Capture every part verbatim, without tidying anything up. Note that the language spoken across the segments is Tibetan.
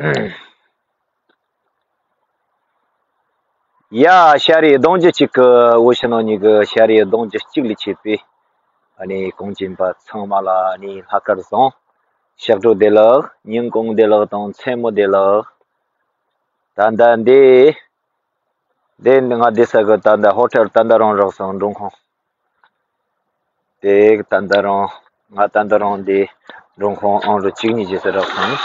ཡ། ཤ་རའི་གདོང་རྒྱུད་གཅིག་གི་འོ་ཕྱི་ནང་གཉིས་ཀྱི་ཤ་རའི་གདོང་རྒྱུད་གཅིག་ལས་མཆེད་པའི་ཨ་ནི་གངས་ཅན་པ་ཚང་མ་ལ་ཨ་ནི་ལྷག་དཀར་བཟང་། ཕྱག་འགྲོ་བདེ་ལེགས། ཉིན་གུང་བདེ་ལེགས་དང་མཚན་མོ་བདེ་ལེགས། ད་ལྟ་འདི། འདི་ང་བསྡད་ས་གི་ད་ལྟ་ཧོ་ཊེལ་ཏན་ཏ་རང་རག་སོང་། མགྲོན་ཁང་། དེ་ཏན་ཏ་རང་། ང་ཏན་ཏ་རང་འདི་མགྲོན་ཁང་ཨང་རུ་གཅིག་གཉིས་བྱས་སུ་རག་སོང་།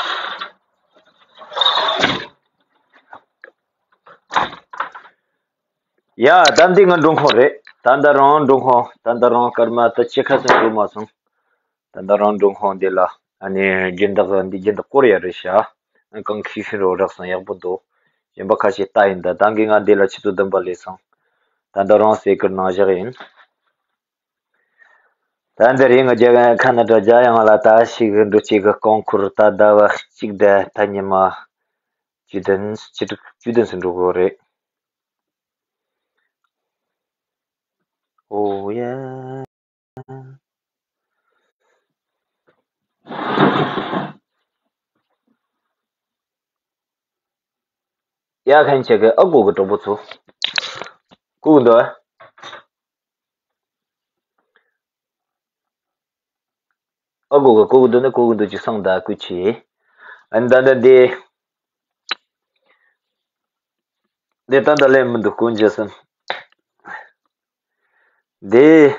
ཡ། ད་འདི་ང་མགྲོན་ཁང་རེད། ཏན་ཏ་རང་མགྲོན་ཁང་། ཏན་ཏ་རང་སྐར་མ་ད་ཕྱེད་ཀ་ཙམ་འགྲོ་མ་སོང་། ད་ལྟ་རང་མགྲོན་ཁང་འདི་ལ་ཨ་ནི་སྦྱིན་བདག་འདི་སྦྱིན་བདག་ཀོ་རི་ཡ་རེད་ཤག་ཨ། གང་ཁྱི་ཤི་རོ་རག་སོང་། ཡག་པོ་འདུག་གཞན་པ་ཁ་ཤས་ལྟ་ཡིན། ད་ད་གིན་ང་འདི་ལ་ཆུ་ཚོད་བདུན་པ་སླེབས་སོང་། ད་ལྟ་རང་སའི་ཀིར་ནང་བཞག་ཡིན། ད་འདི་རིང་ང་རྒྱ་ཁ་ན་ཌ་རྒྱ་ཡང་ལ་ད་ཞིག་འགྲོ་ཅིག་གི་རྐང་འཁོར་ད་ཟླ་བ་གཅིག་ད་ད་ཉི་མ་བཅུ་བདུན་བཅུ་དྲུག་བཅུ་བདུན་ཙམ་འགྲོ་གི་རེད། ཨོ་ཡ། ཡ། ཁན་ཆེ་གི་ཨ་ཁུ་གི་གྲོགས་པོ་ཚོ། ཁུ་གི་འདུག་ཨ་ཁུ་གི་ཁུ་གི་འདུག་ནི་ཁུ་གི་འདུག་ཅིག་སང་ད་ཁུ་ཆེ། ཨ་ནི་ད་ད་འདི། འདི་ད་ད་ལན་མི་འདུག་ཀུན་རྗེས་སམ། འདི།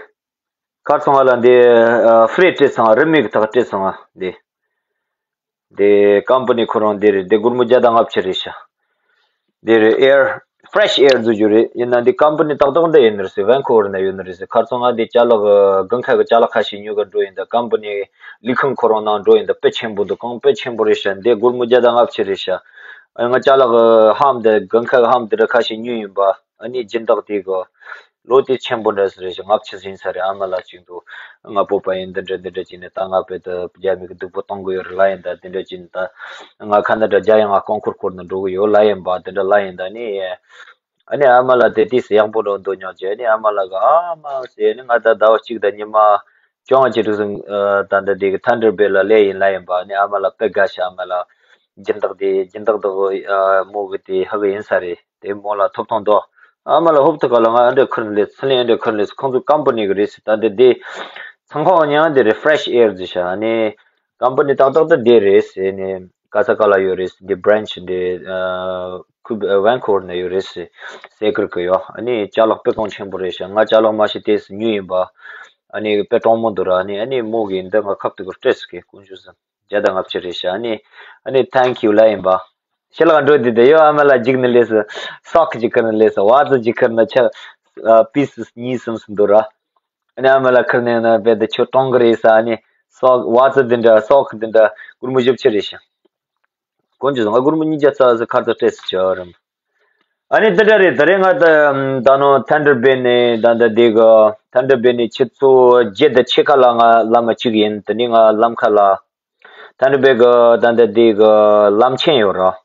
ཁར་སོང་ང་ལ་འདི། ཨ། ཧྥི་རི་སྤྲད་སོང་། རིན་མེད་ཀྱི་ཐག་སྤྲད་སོང་ང་འདི། འདི་ཀམ་པ་ནི་ཁོ་རང་འདི་རེད། འདི་སྒོར་མོ་བརྒྱ་དང་ལྔ་བཅུ་རེད་ཤག་འདི་རེད། ཨེར་ཕི་རེ་ཤི་ཨེར་བཟོ་རྒྱུ་རེད། ཡིན་ན་འདི་ཀམ་པ་ནི་ཏག་ཏག་འདི་ཡིན་ནི་རེད་ཟེར། ཝན་ཀོ་ཝར་ན་ཡོད་ནི་རེད་ཟེར། ཁར་སོང་ང་འདི་ཅ་ལག་དགུན་ཁ་གི་ཅ་ལག་ཁ་ཤས་ཉོ་ག་འགྲོ་ཡིན། ད་ཀམ་པ་ནི་ལི་ཁང་ཁོ་རང་ནང་འགྲོ་ཡིན། ད་དཔེ་ཆེན་པོ་འདུག་ཁང་དཔེ་ཆེན་པོ་རེད་ཤག་འདི་སྒོར་མོ་བརྒྱ་དང་ལྔ་བཅུ་རེད་ཤག་ཨ། ང་ཅ་ལག་ཧམ་འདི་དགུན་ཁ་གི་ཧམ་འདི་འདྲ་ཁ་ཤས་ཉོས་ཡིན་པ། ཨ་ནི་སྦྱིན་བདག་དེ་གི་ལོ་དེ་ཆེན་པོ་འདྲ་ཟེར་རེད་ཤག་ལྔ་བཅུ་ཟིན་ས་རེད། ཨ་མ་ལགས་གཅིག་འདུག་ང་སྤོབས་པ་ཡིན། འདི་འདྲ་འདི་འདྲ་བྱས་ནས་ད་ང་དཔེ་ད་རྒྱ་མི་གི་སྡུག་པོ་གཏོང་གི་ཡོད་རེད་ལབ་ཡིན། ད་འདི་འདྲ་བྱས་ནས་ད་ང་ཁ་ན་ཌ་རྒྱ་ཡང་ང་རྐང་འཁོར་འཁོར་ནས་འགྲོ་གི་ཡོད་ལབ་ཡིན་པ། འདི་འདྲ་ལབ་ཡིན། ད་ནི་ཨ་ནི་ཨ་མ་ལགས་དེ་དུས་སུ་ཡག་པོ་འགྲོ་འདུག་ཉོག་ཅེས། ཨ་ནི་ཨ་མ་ལགས་གི་ཨ་མ་ཟེར་ནི་ང་ད་ཟླ་བ་གཅིག་དང་ཉི་མ་བཅོ་ལྔ་བཅུ་དྲུག་ཙམ་ད་འདི་དེ་གི་ཐན་ཌར་བེ་ལ་སླེབས་ཡིན་ལབ་ཡིན་པ། ཨ་ནི་ཨ་མ་ལགས་དཔེ་དགའ་ཤག་ཨ་མ་ལགས་སྦྱིན་བདག་དེ་སྦྱིན་བདག་དག་མོ་གི་དེ་ཧ་གི་ཡིན་ས་རེད། དེ་མོ་ལ་ཐོབ་ཐང་འདུག་ཨ་མ་ལགས་ཧོབ་ཏེ་ག་ལ་ང་ཨ་འདྲ་ཁུར་ལས་ཚུར་ལེན་ཨ་འདྲ་ཁུར་ལས་ཁོང་ཚོ་ཀམ་པ་ནི་གི་རེད་ཟེར། ད་འདི་དེ་ཚང་ཁང་ཉང་འདི་རེད། ཕི་རེ་ཤི་ཨེར་ཟེར་ཤག་ཨ་ནི་ཀམ་པ་ནི་ཏག་ཏག་ཏུ་འདི་རེད་ཟེར། ནི་ག་ས་ག་ལ་ཡོད་རེད་ཟེར། འདི་བྷི་རན་ཆི་འདི་ཨ་ཁུ་ཝན་ཀོ་ཝར་ན་ཡོད་རེད་ཟེར། སའི་ཀིར་གི་ཡོད། ཨ་ནི་ཅ་ལག་དཔེ་གོང་ཆེན་པོ་རེད་ཤག་ང་ཅ་ལག་མ་ཤི་དེ་ཟེར་ཉོས་ཡིན་པ། ཨ་ནི་དཔེ་གྲོང་མོ་འདུག་ར། ཨ་ནི་ཨ་ནི་མོ་གི་འདི་ང་ཁབ་ཏུ་གི་སྤྲད་ཟེར་གི་ཀུན་ཞུ་ཟེར། བརྒྱ་དང་ལྔ་བཅུ་རེད་ཤག་ཨ་ནི། ཨ་ནི་ཐེང་ཁྱུ་ལབ་ཡིན་པ། ཕྱི་ལོགས་འགྲོ་དུས་དེ་ཡོད། ཨ་མ་ལགས་འཇིགས་ནི་ལས་སུ། སོག་གཅིག་ཁུར་ནི་ལས་སུ། ཝ་ཙི་གཅིག་ཁུར་ནི་ཆ། ཨ། པི་སི་གཉིས་གསུམ་ཙམ་འདུག་ར། ཨ་ནི་ཨ་མ་ལགས་ཁུར་ནས་ན་དཔེ་དེ་ཁྱོད་གཏོང་གི་རེད་ཟེར། ཨ་ནི་སོག་ཝ་ཙི་འདི་འདྲ་སོག་འདི་འདྲ་སྒོར་མོ་བཞི་བཅུ་རེད་ཤག་ཀུན་སྤྱོད་ང་སྒོར་མོ་ཉིས་བརྒྱ་རྩ་ཟེར་ཁར་ཙམ་སྤྲད་ཟེར་བྱས་རམ། ཨ་ནི་དེ་འདྲ་རེད། ད་རེས་ང་ད་ད་ནོ་ཐན་ཌར་བེ་ནས་ད་ད་དེ་གི་ཐན་ཌར་བེ་ནས་ཆུ་ཚོད་བརྒྱད་དང་ཕྱེད་ཀ་ལ་ང་ལམ་མ་གཅིག་ཡིན། དེ་ནས་ང་ལམ་ཁ་ལ། ཐན་ཌར་བེ་གི་ད་ལྟ་འདི་གི་ལམ་ཆེན་ཡོད་ར།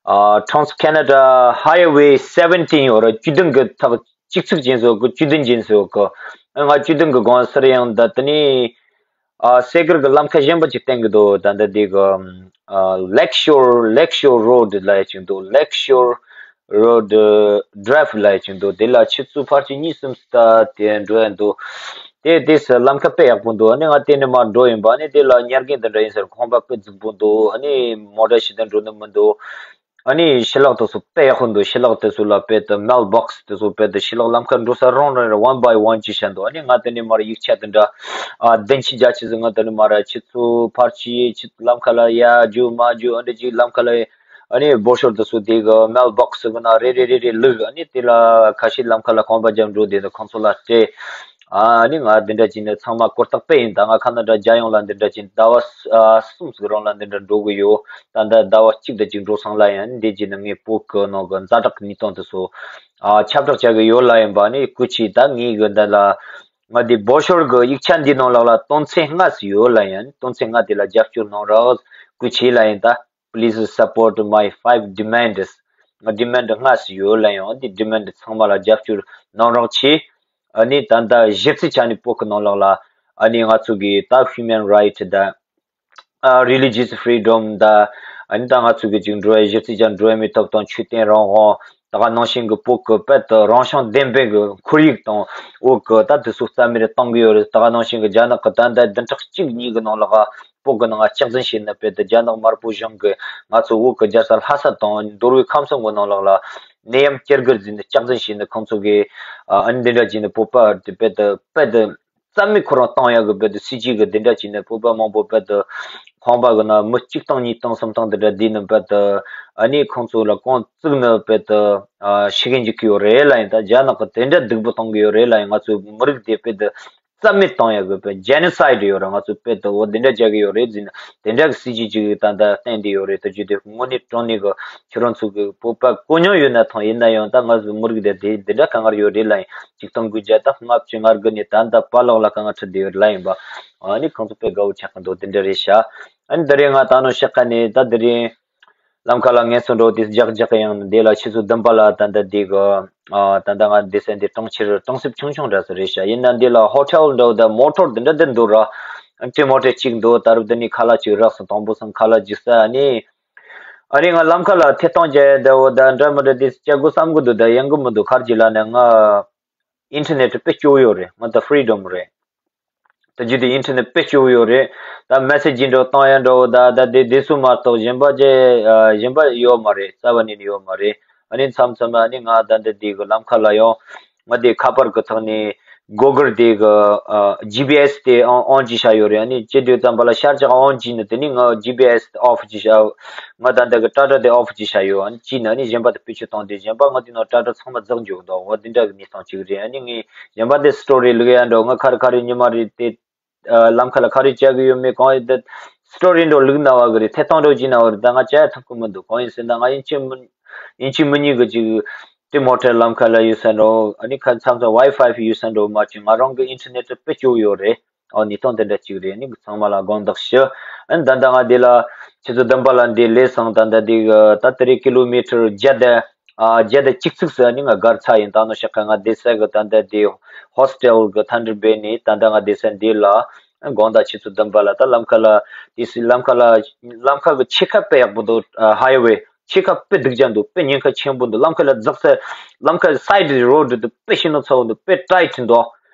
ཨ། Trans Canada Highway seventeen ཡོད་ར། བཅུ་བདུན་གི་ཐག་གཅིག་ཚིགས་ཅན་ཟེར་གི། བཅུ་བདུན་ཅན་ཟེར་གི། ང་བཅུ་བདུན་གི་སྒང་སར་ཡང་ད་དེ་ནི་ཨ་སའི་ཀིར་གི་ལམ་ཁ་གཞན་པ་ཅིག་བསྟན་གི་འདུག་ད་ལྟ་འདི་གི་ཨ་Lakeshore Lakeshore Road ལབ་ཡ་ཅིག་འདུག Lakeshore Road Drive ལབ་ཡ་ཅིག་འདུག་དེ་ལ་ཆུ་ཚོད་ཕལ་ཆེར་གཉིས་གསུམ་ཙམ་དེ་འགྲོ་ཡ་འདུག་དེ་དེ་སུ་ལམ་ཁ་དཔེ་ཡག་པོ་འདུག་ཨ་ནི་ང་དེ་ནས་མར་འགྲོ་ཡིན་པ། ཨ་ནི་དེ་ལ་ཉལ་གིན་དེ་འདྲ་ཡིན་ཟེར། ཁང་པ་དཔེ་རྫིག་པོ་འདུག་ཨ་ནི་མོ་ཊ་ཞིག་དང་འགྲོ་ནི་མི་འདུག་ཨ་ནི་ཕྱི་ལོགས་དེ་ཚོ་དཔེ་ཡག་པོ་འདུག་ཕྱི་ལོགས་དེ་ཚོ་ལ་དཔེ་དེ་མེལ་བྷོག་སི་དེ་ཚོ་དཔེ་དེ་ཕྱི་ལོགས་ལམ་ཁ་འགྲོ་ས་རང་རང་རེད། ཝན་བྷའི་ཝན་ཅིག་བྱས་འདུག་ཨ་ནི་ང་དེ་ནས་མར་ཡིག་ཆ་དེ་འདྲ་ཨ་བདུན་ཅུ་བརྒྱད་ཅུ་ཟིན། ང་དེ་ནས་མར་ཆུ་ཚོད་ཕལ་ཆེར་ཆུ་ལམ་ཁ་ལ་ཡར་རྒྱུག་མར་རྒྱུག་ཨ་འདྲ་ཅིག་ལམ་ཁ་ལ། ཨ་ནི་བོ་ཤོར་དེ་ཚོ་དེ་གི་མེལ་བྷོག་སི་གི་ནང་རེ་རེ་རེ་རེ་བླུགས། ཨ་ནི་དེ་ལ་ཁ་ཤས་ལམ་ཁ་ལ་ཁང་པ་རྒྱབ་འགྲོ་དེ་ནི་ཁོང་ཚོ་ལ་སྤྲད། ཨ་ནི་ང་འདི་འདྲ་བྱས་ནས་ཚང་མ་སྐོར་ཐག་དཔེ་ཡིན། ད་ང་ཁ་ན་ཌ་རྒྱལ་ཡོངས་ལ་འདི་འདྲ་བྱས་ནས་ཟླ་བ་གསུམ་ཟིག་རིང་ལ་འདི་འདྲ་འགྲོ་གི་ཡོད། ད་ད་ཟླ་བ་གཅིག་དང་གཅིག་འགྲོ་སོང་ལབ་ཡིན། ཨ་ནི་འདི་བྱས་ནས་ངའི་བོད་གི་ནང་གི་ཛ་དྲག་གི་གནས་སྟངས་དེ་ཚོ་ཨ་ཁྱབ་བསྒྲགས་བྱ་གི་ཡོད་ལབ་ཡིན་པ། ཨ་ནི་སྐུ་མཁྱེན་ད་ངའི་གི་འདི་ལ་ང་འདི་བོ་ཤོར་གི་ཡིག་ཆ་འདི་ནང་ལོགས་ལ་དོན་ཚན་ལྔ་ཟིག་ཡོད་ལབ་ཡིན། ཨ་ནི་དོན་ཚན་ལྔ་དེ་ལ་རྒྱབ་སྐྱོར་གནང་རོགས་སྐུ་མཁྱེན་ལབ་ཡིན་ད། Please support my five demands. ང་ཌི་མན་ཌི་ལྔ་ཞིག་ཡོད་ལབ་ཡོང་། འདི་ཌི་མན་ཌི་ཚང་མ་ལ་རྒྱབ་སྐྱོར་གནང་རོགས་གྱིས། ཨ་ནི་ད་ལྟ་གཞི་རྩའི་ཆ་ནས་བོད་ཀྱི་ནང་ལོགས་ལ་ཨ་ནི་ང་ཚོ་གི་ད་ཧིའུ་མན་རའིཊ་དང་ཨ་རི་ལི་ཇི་ཡས་ཕི་རི་ཌམ་དང་ ཨ་ནི་ད་ང་ཚོ་གི་ཅིག་འགྲོ་བའི་གཞི་རྩའི་ཅང་འགྲོ་བའི་མི་ཐོབ་ཐང་ཆོས་དད་རང་དབང་ད་ག་ནང་བཞིན་གི་བོད་ཀྱི་དཔལ་དུ་རང་བྱུང་ལྡན་པའི་གི་ཁོར་ཡུག་དང་འོག་གི་ད་དེ་ཚོ་རྩ་མེད་གཏོང་གི་ཡོད་རེད། ད་ག་ནང་བཞིན་གི་རྒྱ་ནག་གི་ད་ལྟ་བདུན་ཕྲག་གཅིག་གཉིས་གི་ནང་ལ་ག་བོད་ཀྱི་ནང་ལ་སྐྱག་རྫུན་བྱས་ནས་དཔེ་དེ་རྒྱ་ནག་དམར་པོ་གཞུང་གི་ང་ཚོ་བོད་ཀྱི་རྒྱལ་ས་ལྷ་ས་དང་འདོར་བའི་ཁམས་གསུམ་གི་ནང་ལོགས་ལ་ནད་ཡམས་སྐྱེ་རྒུ་རྫུན་ནས་སྐྱག་རྫུན་བྱས་ནས་ཁོང་ཚོ་གི་ཨ་ནི་འདི་འདྲ་བྱས་ནས་བོད་པ་དེ་དཔེ་དེ་དཔེ་དེ་རྩ་མེད་ཁོ་རང་བཏང་ཡག་གི་དཔེ་དེ་སྲིད་ཇུས་གི་འདི་འདྲ་བྱས་ནས་བོད་པ་མང་པོ་དཔེ་དེ་ཁང་པ་གི་ནང་མི་གཅིག་སྟོང་གཉིས་སྟོང་སུམ་སྟོང་འདི་འདྲ་བསྡད་ནས་དཔེ་དེ་ཨ་ནི་ཁོང་ཚོ་ལ་ཁོང་བཙུགས་ནས་དཔེ་དེ་ཨ་ཤི་གིན་འཇུག་གི་ཡོད་རེད་ལ། ཡིན་ད་རྒྱ་ནག་གི་དེ་འདྲ་སྡུག་པོ་གཏོང་གི་ཡོད་རེད་ལ། ཡིན་ང་ཚོའི་མི་རིགས་དེ་དཔེ་དེ་རྩ་མེད་བཏང་ཡག་གི་དཔེ་ཇེ་ནོ་སའིཌ་ཡོད་རེད། ང་ཚོ་དཔེ་དེ་འོ་དེ་འདྲ་རྒྱག་གི་ཡོད་རེད་ཟེར་ནས་དེ་འདྲ་གི་སྲིད་ཇུས་ཅིག་ད་ལྟ་བསྟན་བསྡད་ཡོད་རེད། ད་རྒྱུ་དེ་དངོས་གནས་དྲང་གནས་གི་ཁྱེད་རང་ཚོ་གི་བོད་པ་གོ་མྱོང་ཡོད་ན་ཐང་། ཡིན་ན་ཡང་ད་ང་ཚོ་མི་རིགས་དེ་དེ་དེ་འདྲ་དཀའ་ངལ་ཡོད་རེད་ལ། ཡིན་ཆིག་སྟོང་དགུ་བརྒྱ་ད་ལྔ་བཅུ་ང་དགུ་ནས་ད་ལྟ་བར་ལོགས་ལ་དཀའ་ངལ་འཕྲད་བསྡད་ཡོད་རེད་ལ། ཡིན་པ་ཨ་ནི་ཁོང་ཚོ་དཔེ་དགའ་བོ་ཆགས་གི་འདུག་དེ་འདྲ་རེད་ཤག་ཨ་ནི་དེ་རིང་ང་ད་ནང་བཤད་ཁ་ནས་ད་དེ་རིང་ལམ་ཁ་ལ་ངལ་གསོ་འགྲོ་དེ་རྒྱག་རྒྱག་གི་ཡང་འདི་ལ་ཆུ་ཚོད་བདུན་པ་ལ་ད་ལྟ་འདི་གི་ཨ་ད་ལྟ་ང་འདི་སེ་འདི་གྲོང་ཁྱེར་གྲོང་གསེབ་ཆུང་ཆུང་འདྲ་ཟེར་རེད་ཤག་ཡིན་ན་འདི་ལ་ཧོ་ཊེལ་འདྲ་བོ་ད་མོ་ཊོར་འདི་འདྲ་འདི་འདུག་ར། ཨ་ཅེ་མོ་ཊོར་གཅིག་འདུག་ད་རུང་འདི་ནས་ཁ་ལག་ཅིག་རག་སོང་། དང་པོ་སང་ཁ་ལག་ཅིག་ཟ། ཨ་ནི་ཨ་ནི་ང་ལམ་ཁ་ལ་ཐད་གཏོང་བྱས་འདྲ་བོ་ད་འདྲ་མི་འདྲ་འདི་བྱེད་དགོས་བསམ་གི་འདུག་ད་ཡོང་གི་མི་འདུག་ག་རེ་ལབ་ན་ང་ཨིན་ཊར་ནེཊ་དཔེ་སྐྱོ་བོ་ཡོད་རེད། ང་ད་ཕི་རི་ཌམ་རེད། ད་རྒྱུ་དེ་ཨིན་ཊར་ནེཊ་དཔེ་སྐྱོ་བོ་ཡོད་རེད། ད་མེ་སེ་ཇི་འདྲ་བཏང་ཡ་འདྲ་བོ་ད་ད་དེ་དེ་སུ་མ་གཏོགས་གཞན་པ་ཅེ་ཨ་གཞན་པ་ཡོད་མ་རེད། རྩ་བ་ནས་ནི་ཡོད་མ་རེད། ཨ་ནི་མཚམས་མཚམས་ཨ་ནི་ང་ད་འདི་དེ་གི་ལམ་ཁ་ལ་ཡོང་ང་དེ་ཁ་པར་གི་ཐོག་ནས་གོ་གལ་དེ་གི་ཨ་ཇི་པི་ཨེས་དེ་ཨོན་ཨོན་གྱིས་བཞག་ཡོད་རེད། ཨ་ནི་ཅི་དུས་ཙམ་པ་ལ་ཤར་ཅིག་ཨོན་གྱིས་ནི་དེ་ནི་ང་ཇི་པི་ཨེས་ཨོཕ་གྱིས་བཞག་ང་ད་འདི་གི་ཊ་ཊ་དེ་ཨོཕ་གྱིས་བཞག་ཡོད། ཨ་ནི་གྱིས་ནི་ཨ་ནི་གཞན་པ་དེ་བེད་སྤྱོད་བཏང་དེ་གཞན་པ་ང་དེ་ནང་ཊ་ཊ་ཚང་མ་རྫོགས་འཇུག་འདུག་འོ་དེ་འདྲ་གི་གནས་སྟངས་ཅིག་རེད། ཨ་ནི་ངས་གཞན་པ་དེ་སི་ཊོ་རི་བླུག་ཡ་འགྲོ་ང་ཁ་རི་ཁ་རི་ཉི་མ་རེད་དེ། ཨ་ལམ་ཁ་ལ་ག་རེ་བྱ་གི་ཡོད་མེད་གང་ཡོད་དེ་སི་ཊོ་རི་འདྲ་བླུག་ན་བ་གི་རེད། ཐད་གཏོང་འདྲ་བྱས་ན་བ་རེད། ད་ང་བྱ་ཡ་ཐུབ་གི་མི་འདུག་གང་ཡིན་ཟེར་ན་ང་ཡིན་གཅིག་མིན་ཡིན་གཅིག་མིན་གཉིས་གི་ཅིག་དེ་མོ་ཊ་ལམ་ཁ་ལ་ཡོད་ས་འགྲོ། ཨ་ནི་ཁ་མཚམས་མཚམས་ཝའི་ཕའི་ཡོད་ས་འགྲོ་མ་བྱུང་། ང་རང་གི་ཨིན་ཊར་ནེཊ་དཔེ་སྐྱོ་བོ་ཡོད་རེད། ཨོ་གནས་སྟངས་དེ་འདྲ་ཅིག་རེད། ཨ་ནི་ཚང་མ་ལ་དགོངས་དག་ཞུ། ཨ་ནི་ད་ལྟ་ང་འདི་ལ་ཆུ་ཚོད་བདུན་པ་ལ་འདི་སླེབས་སོང་། ད་ལྟ་འདི་གི་ད་དེ་རིང་ཀི་ལོ་མི་ཊར་བརྒྱ་དང་ཨ་བརྒྱ་དང་གཅིག་ཙིག་ཟེར་ནི་ང་སྒར་ཚར་ཡིན། ད་ནང་བཤད་ཁ་ང་བསྡད་ས་གི་ད་ལྟ་དེ་ཧོ་སི་ཊེལ་གི་ཐན་ཌར་བེ་ནས་ད་ལྟ་ང་བསྡད་ས་འདི་ལ་དགོང་དག་ཆུ་ཚོད་བདུན་པ་ལ་ད་ལམ་ཁ་ལ་དེ་སི་ལམ་ཁ་ལ་ལམ་ཁ་གི་ཆེ་ཁ་དཔེ་ཡག་པོ་འདུག་ཧའི་ཝེ་ཆེ་ཁ་དཔེ་སྡུག་ཅག་འདུག་དཔེ་ཉེན་ཁ་ཆེན་པོ་འདུག་ལམ་ཁ་ལ་འཛེག་ས་ལམ་ཁ་སའི་ཌི་རོ་ཌི་དུ་དཔེ་ཤིན་ཏུ་ཚ་བོ་འདུག་དཔེ་ཊའི་ཊི་འདུག་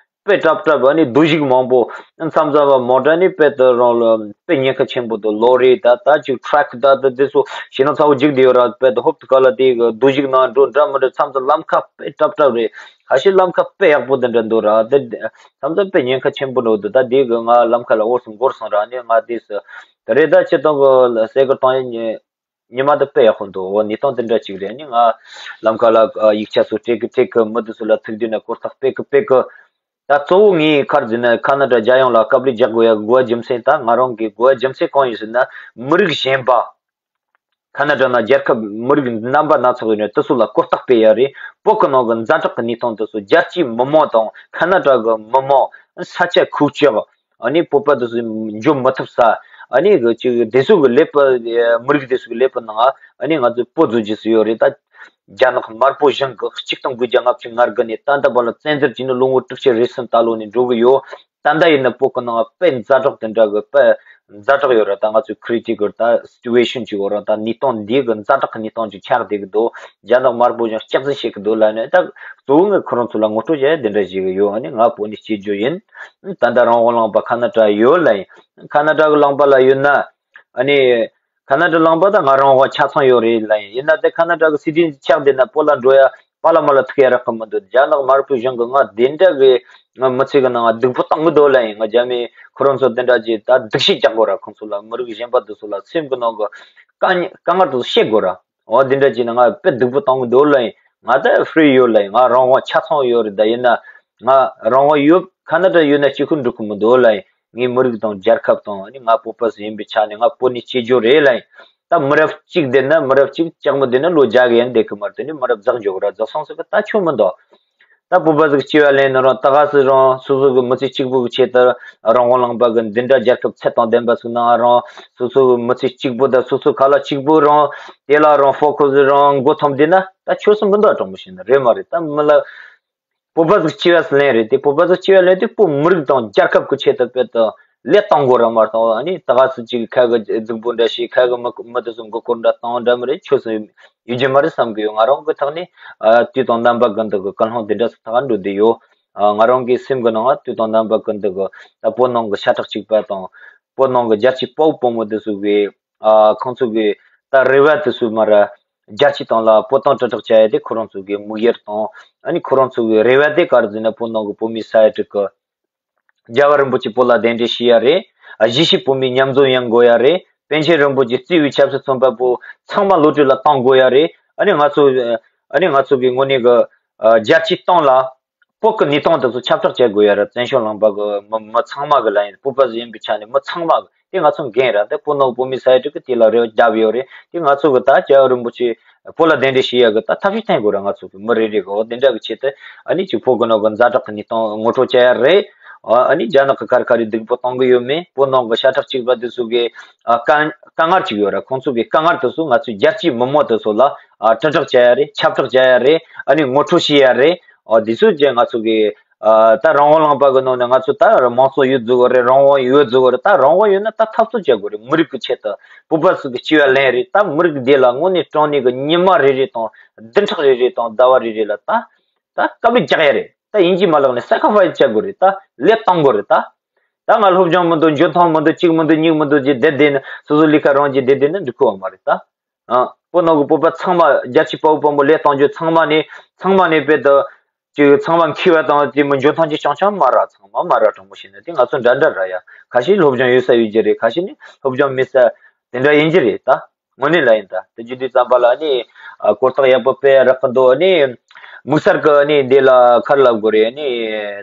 དཔེ་ཀྲབ་ཀྲབ། ཨ་ནི་རྡོ་ཞིག་མང་པོ། མཚམས་མཚམས་མོ་ཊ་ནི་དཔེ་དེ་རང་ལ་དཔེ་ཉེན་ཁ་ཆེན་པོ་འདུག་ལོ་རི་ད་ད་ཅིག་ཊྲག་ད་ད་དེ་ཚོ་ཞེ་ན་ཚ་བོ་འཇིག་བསྡད་ཡོད་ར། དཔེ་དེ་ཧོབ་ཏེ་ག་ལ་དེ་གི་རྡོ་ཞིག་ནང་འགྲོ་འདྲ་མི་འདྲ། མཚམས་མཚམས་ལམ་ཁ་དཔེ་ཀྲབ་ཀྲབ་རེད། ཁ་ཤས་ལམ་ཁ་དཔེ་ཡག་པོ་དེ་འདྲ་འདུག་ར། དེ་མཚམས་མཚམས་དཔེ་ཉེན་ཁ་ཆེན་པོ་འགྲོ་འདུག་ད་དེ་གི་ང་ལམ་ཁ་ལ་འོར་སོང་འགོར་སོང་ར། ནི་ང་དེ་སུ་ད་རེད། ད་ཁྱེད་ཏང་གི་སེ་གོལ་གཏོང་ཡ་ཉེ་ཉི་མ་དེ་དཔེ་ཡག་པོ་འདུག་འོ་གནས་སྟངས་དེ་འདྲ་ཅིག་རེད། ནི་ང་ལམ་ཁ་ལ་ཨ་ཡིག་ཆ་ཚོ་སྤྲད་གི་སྤྲད་གི་མི་དེ་ཚོ་ལ་ཐུག་དུས་ན་གོ་རྟོགས་སྤེལ་གི་སྤེལ་གི། ད་གཙོ་བོ་ངས་ག་རེ་ཟེར་ན་ཁ་ན་ཌ་རྒྱལ་ཡོངས་ལ་དཀའ་ལས་རྒྱག་དགོས་ཡ་དགོས་པ་རྒྱུ་མཚན། ད་ང་རང་གི་དགོས་པ་རྒྱུ་མཚན་གང་ཡིན་ཟེར་ན་མི་རིགས་གཞན་པ་ཁ་ན་ཌ་ནང་རྒྱལ་ཁབ་མི་རིགས་རྣམ་པ་སྣ་ཚོགས་ཡོད་ན་དེ་ཚོ་ལ་གོ་རྟོགས་སྤེལ་ཡ་རེད། བོད་ཀྱི་ནང་གི་ཛ་དྲག་གི་གནས་སྟངས་དེ་ཚོ་རྒྱལ་སྤྱིའི་མི་མང་དང་ཁ་ན་ཌ་གི་མི་མང་ས་ཆ་ཁུག་ཀྱོག་ཨ་ནི་བོད་པ་དེ་ཚོ་འཇོམས་མི་ཐུབ་ས། ཨ་ནི་གི་ཅིག་དེ་ཚོ་གི་ཀླད་པ་མི་རིགས་དེ་ཚོ་གི་ཀླད་པ་ནང་ཨ་ནི་ང་ཚོས་བོད་བཟོ་རྒྱུ་ཟེར་ཡོད་རེད། ད་རྒྱ་ནག་དམར་པོ་གཞུང་གི་གཅིག་སྟོང་དགུ་བརྒྱ་ལྔ་བཅུ་ང་དགུ་ནས་ད་ལྟ་བར་ལ་བཙན་འཛུལ་བྱས་ནས་ལོ་ངོ་དྲུག་ཅུ་རེ་གསུམ་ད་ལོ་ནས་འགྲོ་གི་ཡོད། ད་ལྟ་ཡིན་ན་བོད་གི་ནང་དཔེ་ཛ་དྲག་དེ་འདྲ་གི་དཔེ་ཛ་དྲག་ཡོད་ར། ད་ང་ཚོས་ཀི་རི་ཊི་ཀལ་ད་སི་ཊུ་ཨེ་ཤན་ཅིག་ཡོད་ར། ད་གནས་སྟངས་འདི་གི་ཛ་དྲག་གི་གནས་སྟངས་ཅིག་ཆགས་བསྡད་གི་འདུག་རྒྱ་ནག་དམར་པོ་གཞུང་སྐྱག་རྫུན་བཤད་གི་འདུག་ལབ་ནས། ད་གཙོ་བོ་ངས་ཁོ་རང་ཚོ་ལ་ངོ་སྤྲོད་བྱས་དེ་འདྲ་ཞིག་ཡོད། ཨ་ནི་ང་བོད་ནས་སྐྱེས་རྒྱུ་ཡིན། ད་ལྟ་རང་དབང་ལུང་པ་ཁ་ན་ཌ་ཡོད་ལ་ཡིན། ཁ་ན་ཌ་གི་ལུང་པ་ལ་ཡོད་ན། ཨ་ནི་ཁ་ན་ཌ་ལུང་པ་ད་ང་རང་དབང་ཆ་ཚང་ཡོད་རེད་ལ་ཡིན། ཡིན་ན་དེ་ཁ་ན་ཌ་གི་སི་ཊི་ཛེན་ཆགས་བསྡད་ན་བོད་ལ་འགྲོ་ཡ་པ་ལ་མ་ལ་ཐུག་ཡ་རག་གི་མི་འདུག་རྒྱ་ནག་དམར་པོའི་གཞུང་གི་ང་དེ་འདྲ་གི་ང་མི་ཚེ་གི་ནང་སྡུག་པོ་བཏང་གི་འདུག་ལ་ཡིན། ང་རྒྱ་མི་ཁོ་རང་ཚོ་དེ་འདྲ་གྱི་ད་སྡུག་ཤི་རྒྱག་དགོས་ར། ཁོང་ཚོ་ལ་མི་རིགས་གཞན་པ་དེ་ཚོ་ལ་སེམས་གི་ནང་གི་དཀའ་ངལ་དཀའ་ངལ་དེ་ཚོ་བཤད་དགོས་ར། འོ་འདི་འདྲ་བྱས་ན་ང་དཔེ་སྡུག་པོ་གཏོང་གི་འདུག་ལ་ཡིན། ང་ད་ཧྥི་རི་ཡོད་ལ་ཡིན། ང་རང་དབང་ཆ་ཚང་ཡོད་རེད། ད་ཡིན་ན་ང་རང་དབང་ཡོད། ཁ་ན་ཌ་ཡོད་ན་གཅིག་ཁུར་འགྲོ་གི་མི་འདུག་ལ་ཡིན། ངའི་མི་རིགས་དང་རྒྱལ་ཁབ་དང་ཨ་ནི་ང་བོད་པ་ཟིག་ཡིན་པའི་ཆ་ནས་ང་བོད་ནས་སྐྱེས་རྒྱུ་རེད་ལ་ཡིན། ད་མི་རབས་གཅིག་བསྡད་ན་མི་རབས་གཅིག་ལྕགས་མོ་བསྡད་ན་ལོ་བརྒྱ་གི་ཡན་བསྡད་གི་མ་རེད། དེ་ནས་མི་རབས་འཛེག་འཇོག་ར་འཛེག་སོང་ཟེར་གི་ད་ཆོ་མི་འདུག་ད་བོད་པ་ཟིག་སྐྱེ་བ་ལེན་ནི་རང་ད་ག་སི་རང་སོ་སོ་གི་མི་ཚེ་གཅིག་པུ་གི་ཆེད་དུ་རང་དབང་ལུང་པ་གི་འདི་འདྲ་རྒྱལ་ཁབ་ཚད་དང་ལྡན་པ་ཟིག་ནང་རང་སོ་སོ་གི་མི་ཚེ་གཅིག་པུ་དང་སོ་སོ་ཁ་ལག་གཅིག་པུ་རང་དེ་ལ་རང་ཕོ་ཁོ་སི་རང་མགོ་འཐོམ་བསྡད་ན་ད་ཆོ་སི་མི་འདུག་དྲང་པོ་བཤད་ན་རེད་མ་རེད། ད་མི་ལ་བོད་པ་ཟིག་སྐྱེ་བ་ཟིག་ལེན་རེད་དེ། བོད་པ་ཟིག་སྐྱེ་བ་ལེན་དེ་བོད་མི་རིགས་དང་རྒྱལ་ཁབ་ཀྱི་ཆེད་དུ་དཔེ་དང་ ལས་གཏོང་དགོས་ར་མ་གཏོགས། ཨ་ནི་ད་ག་སུ་ཅིག་ཁ་གི་རྫིག་པོ་འདྲ་ཞིག་ཁ་གི་མི་མི་དེ་ཚོ་མགོ་སྐོར་འདྲ་གཏོང་འདྲ་མི་རེད། ཆོས་སུ་ཡོད་རྒྱུ་མ་རེད་བསམ་གི་ཡོད། ང་རང་གི་ཐོག་ནས་ཨ་དུས་དང་རྣམ་པ་ཀུན་ཏུ་གི་ཀུན་སློང་དེ་འདྲ་སུ་ཐག་འགྲོ་བསྡད་ཡོད། ཨ་ང་རང་གི་སེམས་གི་ནང་དུས་དང་རྣམ་པ་ཀུན་ཏུ་གི་ད་བོད་ནང་གི་ཤ་ཁྲག་གཅིག་པ་དང་བོད་ནང་གི་རྒྱལ་གཅེས་དཔའ་བོ་དཔའ་མོ་དེ་ཚོ་གི་ཨ་ཁོང་ཚོ་གི་ད་རེ་བ་དེ་ཚོ་མར་རྒྱལ་གཅེས་དང་ལ་བོད་དོན་དྲིལ་བསྒྲགས་བྱ་ཡ་དེ་ཁོ་རང་ཚོ་གི་དམིགས་ཡུལ་དང་། ཨ་ནི་ཁོ་རང་ཚོ་གི་རེ་བ་དེ་ག་རེ་ཟེར་ན། བོད་ནང་གི་བོད་མི་ས་ཡ་དྲུག་གི་རྒྱལ་བ་རིན་པོ་ཆེ་བོད་ལ་གདན་འདྲེན་ཞུ་ཡ་རེད། གཞིས་བྱེས་བོད་མི་མཉམ་འཛོམས་ཡོང་དགོས་ཡ་རེད། པཎ་ཆེན་རིན་པོ་ཆེ་གཙོས་པའི་ཆབ་སྲིད་བཙོན་པ་པོ་ཚང་མ་གློད་གྲོལ་ལ་གཏོང་དགོས་ཡ་རེད། ཨ་ནི་ང་ཚོ་ཨ་ནི་ང་ཚོ་གི་དངོས་གནས་གི་རྒྱལ་སྤྱིའི་སྟེང་ལ་བོད་ཀྱི་གནས་སྟངས་དེ་ཚོ་ཁྱབ་བསྒྲགས་བྱེད་དགོས་ཡ་རེད། བཙན་བྱོལ་ལུང་པ་གི་མི་མི་ཚང་མ་གི་ལ་ཡིན། བོད་པ་ཡིན་པའི་ཆ་ནས་མི་ཚང་མ་གི་དེ་ང་ཚོ་འགན་རེད། དེ་བོད་ནང་བོད་མི་ས་ཡ་དྲུག་གི་དེ་ལ་རེ་བ་བརྒྱབ་ཡོད་རེད། དེ་ང་ཚོ་གི་ད་རྒྱལ་བ་རིན་པོ་ཆེ་བོད་ལ་གདན་འདྲེན་ཞུ་ཡ་གི་ད་ཐབས་ཤེས་བསྟེན་དགོས་ར། ང་ཚོ་གི་མི་རེ་རེ་གི་འོ་དེ་འདྲ་གི་ཆེད་དུ་ཨ་ནི་ཅིག་བོད་གི་ནང་གི་ཛ་དྲག་གི་གནས་སྟངས་ངོ་སྤྲོད་བྱ་ཡ་རེད། ཨ་ནི་རྒྱ་ནག་གི་ག་རེ་ག་རེ་སྡུག་པོ་གཏོང་གི་ཡོད་མེད། བོད་ནང་གི་ཤ་ཁྲག་གཅིག་པ་དེ་ཚོ་གི་ཨ་དཀའ་དཀའ་ངལ་ཅིག་ཡོད་ར། ཁོང་ཚོ་གི་དཀའ་ངལ་དེ་ཚོ་ང་ཚོའི་རྒྱལ་སྤྱིའི་མི་མང་དེ་ཚོ་ལ་ཨ་དྲིལ་བསྒྲགས་བྱ་ཡ་རེད། ཁྱབ་བསྒྲགས་བྱ་ཡ་རེད། ཨ་ནི་ངོ་སྤྲོད་བྱེད་ཡ་རེད། ཨ་དེ་ཚོ་བྱས་ང་ཚོ་གི་ཨ་ད་རང་དབང་ལུང་པ་གི་ནང་ནས་ང་ཚོ་ད་མང་གཙོ་ཡོད་དགོས་རེད། རང་དབང་ཡོད་དགོས་རེད། ད་རང་དབང་ཡོད་ན་ད་འཐབ་རྩོད་བྱ་དགོས་རེད། མི་རིགས་ཀྱི་ཆེད་དུ་བོད་པ་ཚོ་གི་སྐྱེ་བ་ལེན་རེད། ད་མི་རིགས་འདི་ལ་དངོས་གནས་དྲང་གནས་ཀྱི་ཉི་མ་རེ་རེ་དང་བདུན་ཕྲག་རེ་རེ་དང་ཟླ་བ་རེ་རེ་ལ་ད་ད་དཀའ་ལས་རྒྱག་ཡ་རེད། ད་ཡིན་གཅིག་མ་ལག་ནས་སེ་ཁི་རི་ཕའི་སི་བྱ་དགོས་རེད། ད་ལས་གཏོང་དགོས་རེད། ད་ད་ང་སློབ་སྦྱོང་མི་འདུག་འཇོན་ཐང་མི་འདུག་གཅིག་མི་འདུག་གཉིས་མི་འདུག་ཅེས་བསྡད་བསྡད་ན། སོ་སོ་ལས་ཀ་རང་གིས་བསྡད་བསྡད་ན་འགྲིག་གི་ཡོད་མ་རེད། ད་ཨ་བོད་ནང་གི་བོད་པ་ཚང་མ་རྒྱལ་གཅེས་དཔའ་བོ་དཔའ་མོ་ལས་གཏོང་རྒྱུ་ཚང་མ་ནས་ཚང་མ་ནས་དཔེ་དུ་ཅིག་ཚང་མ་མཁས་པ་དང་དེ་མི་འཇོན་ཐང་ཅན་རྐྱང་རྐྱང་མ་རེད། ཚང་མ་མ་རེད། དྲང་མོ་བཤད་ན་དེ་ང་ཚོ་འདྲ་འདྲ་རེད་ཡ། ཁ་ཤས་སློབ་སྦྱོང་ཡོད་ས་ཡོད་རྒྱུ་རེད། ཁ་ཤས་ནི་སློབ་སྦྱོང་མེད་ས་དེ་འདྲ་ཡིན་རྒྱུ་རེད། ད་དངོས་གནས་ལ་ཡིན། ད་དེ་བརྒྱུད་དུས་ཙམ་པ་ལ་ནི་ཨ་གོ་རྟོགས་ཡག་པོ་སྤེལ་ཡ་རག་གི་འདུག་ནི་དམིགས་བསལ་གི་ནི་འདི་ལ་ཁར་ལབ་དགོས་རེད། ནི་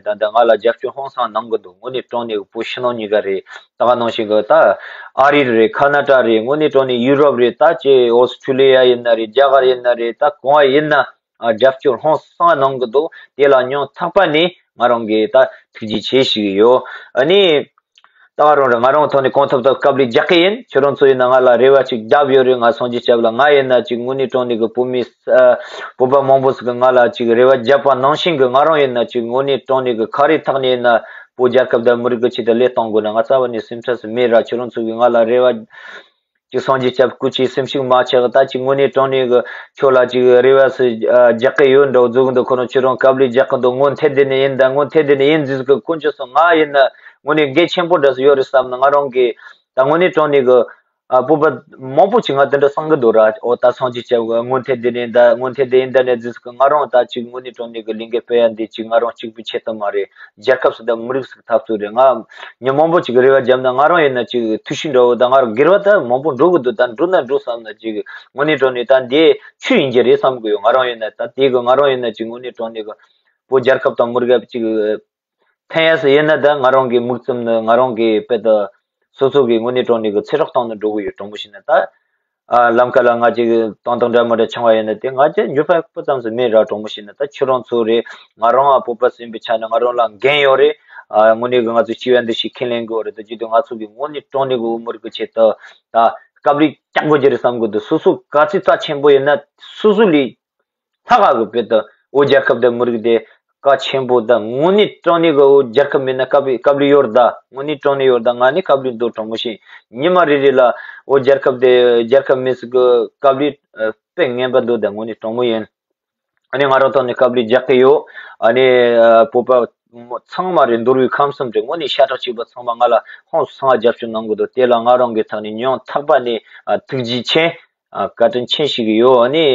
ད་ལྟ་ང་ལ་རྒྱབ་སྐྱོར་ཧང་སང་གནང་གི་འདུག་དངོས་གནས་དྲང་གནས་བོད་ཕྱི་ནང་གཉིས་ཀ་རེད། ད་ག་ནང་བཞིན་གི་ད་ཨ་རི་རེད། ཁ་ན་ཌ་རེད། དངོས་གནས་དྲང་གནས་ཡུ་རོབ་རེད། ད་ཅེ་ཨོ་སི་ཁྲུ་ལི་ཡ་ཡིན་ན་རེད། རྒྱ་གར་ཡིན་ན་རེད། ད་གང་བ་ཡིན་ན་ཨ་རྒྱབ་སྐྱོར་ཧང་སང་གནང་གི་འདུག་དེ་ལ་སྙིང་ཐག་པ་ནས་ང་རང་གིས་ད་ཐུགས་རྗེ་ཆེ་ཞུ་གི་ཡོད། ཨ་ནི། ད་ག་རང་རེད། ང་རང་ཐོག་ནས་གང་ཐུབ་ཐུབ་དཀའ་ལས་རྒྱག་གི་ཡིན། ཁྱོད་རང་ཚོ་ཡིན་ན་ང་ལ་རེ་བ་ཅིག་བརྒྱབ་ཡོད་རེད། ང་སངས་རྒྱས་སྐྱབས་ལ་ང་ཡིན་ན་ཅིག་དངོས་གནས་དྲང་གནས་ཀྱི་བོད་མི་ཨ་བོད་པ་མང་པོ་ཞིག་གིས་ང་ལ་ཅིག་རེ་བ་བརྒྱབ་པ་ནང་བཞིན་གྱི་ང་རང་ཡིན་ན་ཅིག་དངོས་གནས་དྲང་གནས་ཀྱི་ག་རེ་ཐོག་ནས་ཡིན་ན་བོད་རྒྱལ་ཁབ་དང་མི་རིགས་ཀྱི་ཆེད་དུ་ལས་གཏོང་དགོས་ན་ང་རྩ་བ་ནས་སེམས་ཁྲལ་ཞིག་མེད་ར། ཁྱོད་རང་ཚོ་གིས་ང་ལ་རེ་བ་ཅིག་སངས་རྒྱས་སྐྱབས་སྐུ་མཁྱེན། སེམས་ཤུགས་མ་ཆག་ད་ཅིག་དངོས་གནས་དྲང་གནས་ཀྱི་ཁྱོད་ལ་ཅིག་རེ་བ་ཞིག་ཨ་རྒྱག་གི་ཡོད་འདྲ་བོ་བཟོ་གི་འདུག་ཁོ་རང་ཁྱོད་རང་དཀའ་ལས་རྒྱག་གི་འདུག་སྔོན་ཐད་དེ་ནས་ཡིན། ད་སྔོན་ཐད་དེ་ནས་ཡིན་ཟེར་གི་དཀོན་མཆོག་གསུམ། ང་ཡིན་ན་དངོས་གནས་འགན་ཆེན་པོ་འདྲ་ཞིག་ཡོད་རེད་བསམ་ན། ང་རང་གིས་ད་དངོས་གནས་དྲང་གནས་ཀྱི་ཨ་བོད་པ་མང་པོ་ཅིག་ང་དེ་འདྲ་བསམ་གི་འདུག་ར། འོ་ད་སངས་རྒྱས་སྐྱབས་ཀྱི་སྔོན་ཐད་དེ་ནས་ད་སྔོན་ཐད་དེ་ཡིན། ད་ནས་ཟེར་གི་ང་རང་ད་ཅིག་དངོས་གནས་དྲང་གནས་ཀྱི་ལས་འགན་སྤེལ་ཡ་འདི་ཅིག་ང་རང་གཅིག་པུའི་ཆེད་དུ་མ་རེད། རྒྱལ་ཁབ་ཞིག་དང་མི་རིགས་ཞིག་འཐབ་རྩོད་རེད། ང་མི་མང་པོ་ཅིག་རེ་བ་བརྒྱབ་ན་ང་རང་ཡིན་ན་ཅིག་ཐུགས་ཤིག་འདྲ་བོ་དང་ང་རང་སྒེར་བ་ད་མང་པོ་འགྲོ་གི་འདུག་ད་འགྲོ་ན་འགྲོ་བསམ་ན་ཅིག་དངོས་གནས་དྲང་གནས་ད་འདི་ཆོས་ཡིན་གྱི་རེད་བསམ་གི་ཡོད། ང་རང་ཡིན་ན་ད་དེ་གི་ང་རང་ཡིན་ན་ཅིག་དངོས་གནས་དྲང་གནས་གི་བོད་རྒྱལ་ཁབ་དང་མི་རིགས་ཅིག་ཕན་ཡ་ས་ཡིན་ན་ད་ང་རང་གི་མིག་བཙུམ་ནི་ང་རང་གི་དཔེ་ད་སོ་སོ་གི་དངོས་གནས་དྲང་གནས་གི་ཚེ་སྲོག་བཏང་ནི་འགྲོ་གི་ཡོད། དྲང་མོ་བཤད་ན་ད། ཨ་ལམ་ཁ་ལ་ང་ཅིག་ཏང་ཏང་འདྲ་མི་འདྲ་བྱུང་བ་ཡིན་ན་དེ་ང་ཅིག་འགྱོད་པ་སྤུ་ཙམ་ཞིག་མེད་ར། དྲང་མོ་བཤད་ན་ད་ཁྱོད་རང་ཚོ་རེད། ང་རང་ཨ་བོད་པ་ཟིན་པའི་ཆ་ནས་ང་རང་ལ་འགན་ཡོད་རེད། ཨ་དངོས་གནས་གི་ང་ཚོ་སྐྱེ་བ་འདི་ཞིག་ཁས་ལེན་དགོས་རེད། ད་བརྒྱུད་དུ་ང་ཚོ་གི་དངོས་གནས་དྲང་གནས་གི་བོད་མི་རིགས་ཀྱི་ཆེད་དུ་ད་དཀའ་ལས་རྒྱག་དགོས་ཀྱི་རེད་བསམ་གི་འདུག་སོ་སོ་ག་ཚོད་རྩ་ཆེན་པོ་ཡིན་ན་སོ་སོ་ལས་ལྷག་ག་གི་དཔེ་ད་བོད་རྒྱལ་ཁབ་དང་མི་རིགས་དེ་གལ་ཆེན་པོ། ད་དངོས་གནས་དྲང་གནས་གི་བོད་རྒྱལ་ཁབ་མེད་ན་དཀའ་ལས་དཀའ་ལས་ཡོད་རེད། ད་དངོས་གནས་དྲང་གནས་ཡོད་རེད། ད་ང་ནི་དཀའ་ལས་འདུག་དྲང་མོ་བཤད། ཉི་མ་རེ་རེ་ལ་བོད་རྒྱལ་ཁབ་དེ་རྒྱལ་ཁབ་མེད་ཟེར་གི་དཀའ་ལས་ཨ་དཔེ་ངན་པ་འདུག་ད་དངོས་གནས་དྲང་མོ་ཡིན། ཨ་ནི་ང་རང་ཐོག་ནས་དཀའ་ལས་རྒྱག་གི་ཡོད། ཨ་ནི་ཨ་བོད་པ་ཚང་མ་རེད། འདུལ་བའི་ཁམས་གསུམ་རེད། དངོས་གནས་ཤ་ཁྲག་གཅིག་པ་ཚང་མ་ང་ལ་ཧང་སང་རྒྱབ་སྐྱོར་གནང་གི་འདུག་དེ་ལ་ང་རང་གི་ཐོག་ནས་སྙིང་ཐག་པ་ནས་ཨ་ཐུགས་རྗེ་ཆེ། ཨ་བཀའ་དྲིན་ཆེ་ཞུ་གི་ཡོད། ཨ་ནི་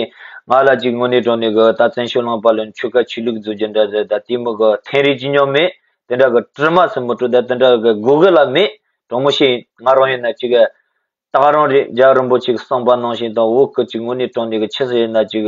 ང་ལ་ཅིག་དངོས་གནས་དྲང་གནས་གི་ད་བཙན་བྱོལ་ནང་པ་ལ་ཆོལ་ཁ་ཆོས་ལུགས་རྫོགས་རྒྱུ་འདྲ་རེད། ད་དེ་མོ་གི་འཐེན་རེས་ཅི་ཉོ་མེད། དེ་འདྲ་གི་དྲི་མ་སུ་མི་སྤྲོ། ད་དེ་འདྲ་གི་དགོས་གི་ལ་མེད། དྲང་མོ་བཤད། ང་རང་ཡིན་ན་ཅིག་ད་ག་རང་རེད། རྒྱལ་བ་རིན་པོ་ཆེ་གི་གསུངས་པ་ནང་བཞིན་དང་བོད་གི་ཅིག་དངོས་གནས་དྲང་གནས་གི་ཆི་ཟིག་ཡིན་ན་ཅིག་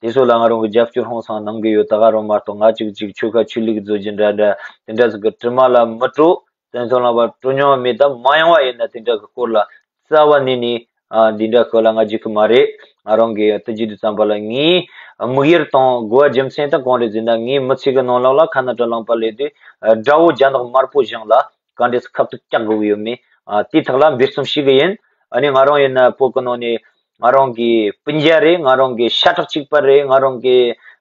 དེ་ཚོ་ལ་ང་རང་གི་རྒྱབ་སྐྱོར་ཧང་སང་གནང་གི་ཡོད། ད་ག་རང་མ་གཏོགས་ང་ཅིག་ཅིག་ཆོལ་ཁ་ཆོས་ལུགས་རྫོགས་རྒྱུ་འདྲ་འདྲ་དེ་འདྲ་ཟིག་གི་དྲི་མ་ལ་མི་སྤྲོ། བཙན་བྱོལ་ནང་པ་སྤྲོ་མྱོང་མེད། ད་མ་ཡོང་བ་ཡིན་ན་དེ་འདྲ་གི་སྐོར་ལ་རྩ་བ་ནས་ནས་ཨ་འདི་འདྲ་སྐོར་ལ་ང་རྒྱུག་གི་མ་རེད། ང་རང་གི་ད་བརྒྱུད་དུས་ཙམ་པ་ལ་ངའི་དམིགས་ཡུལ་དང་དགོས་པ་རྒྱུ་མཚན་ད་གང་རེད་ཟེར་ན། ངའི་མི་ཚེ་གི་ནང་ལོགས་ལ་ཁ་ན་ཌ་ལུང་པ་སླེབས་དུས་ཨ་དགྲ་བོ་རྒྱ་ནག་དམར་པོ་གཞུང་ལ་ག་འདྲས་སེ་ཁ་ཐུག་རྒྱག་དགོས་ཀྱི་ཡོད་མེད་ཨ་དེའི་ཐོག་ལ་འབད་བརྩོན་ཞུ་གི་ཡིན། ཨ་ནི་ང་རང་ཡིན་ན་བོད་གི་ནང་ནས་ང་རང་གི་སྤུན་ཀྱག་རེད། ང་རང་གི་ཤ་ཁྲག་གཅིག་པ་རེད། ང་རང་གི་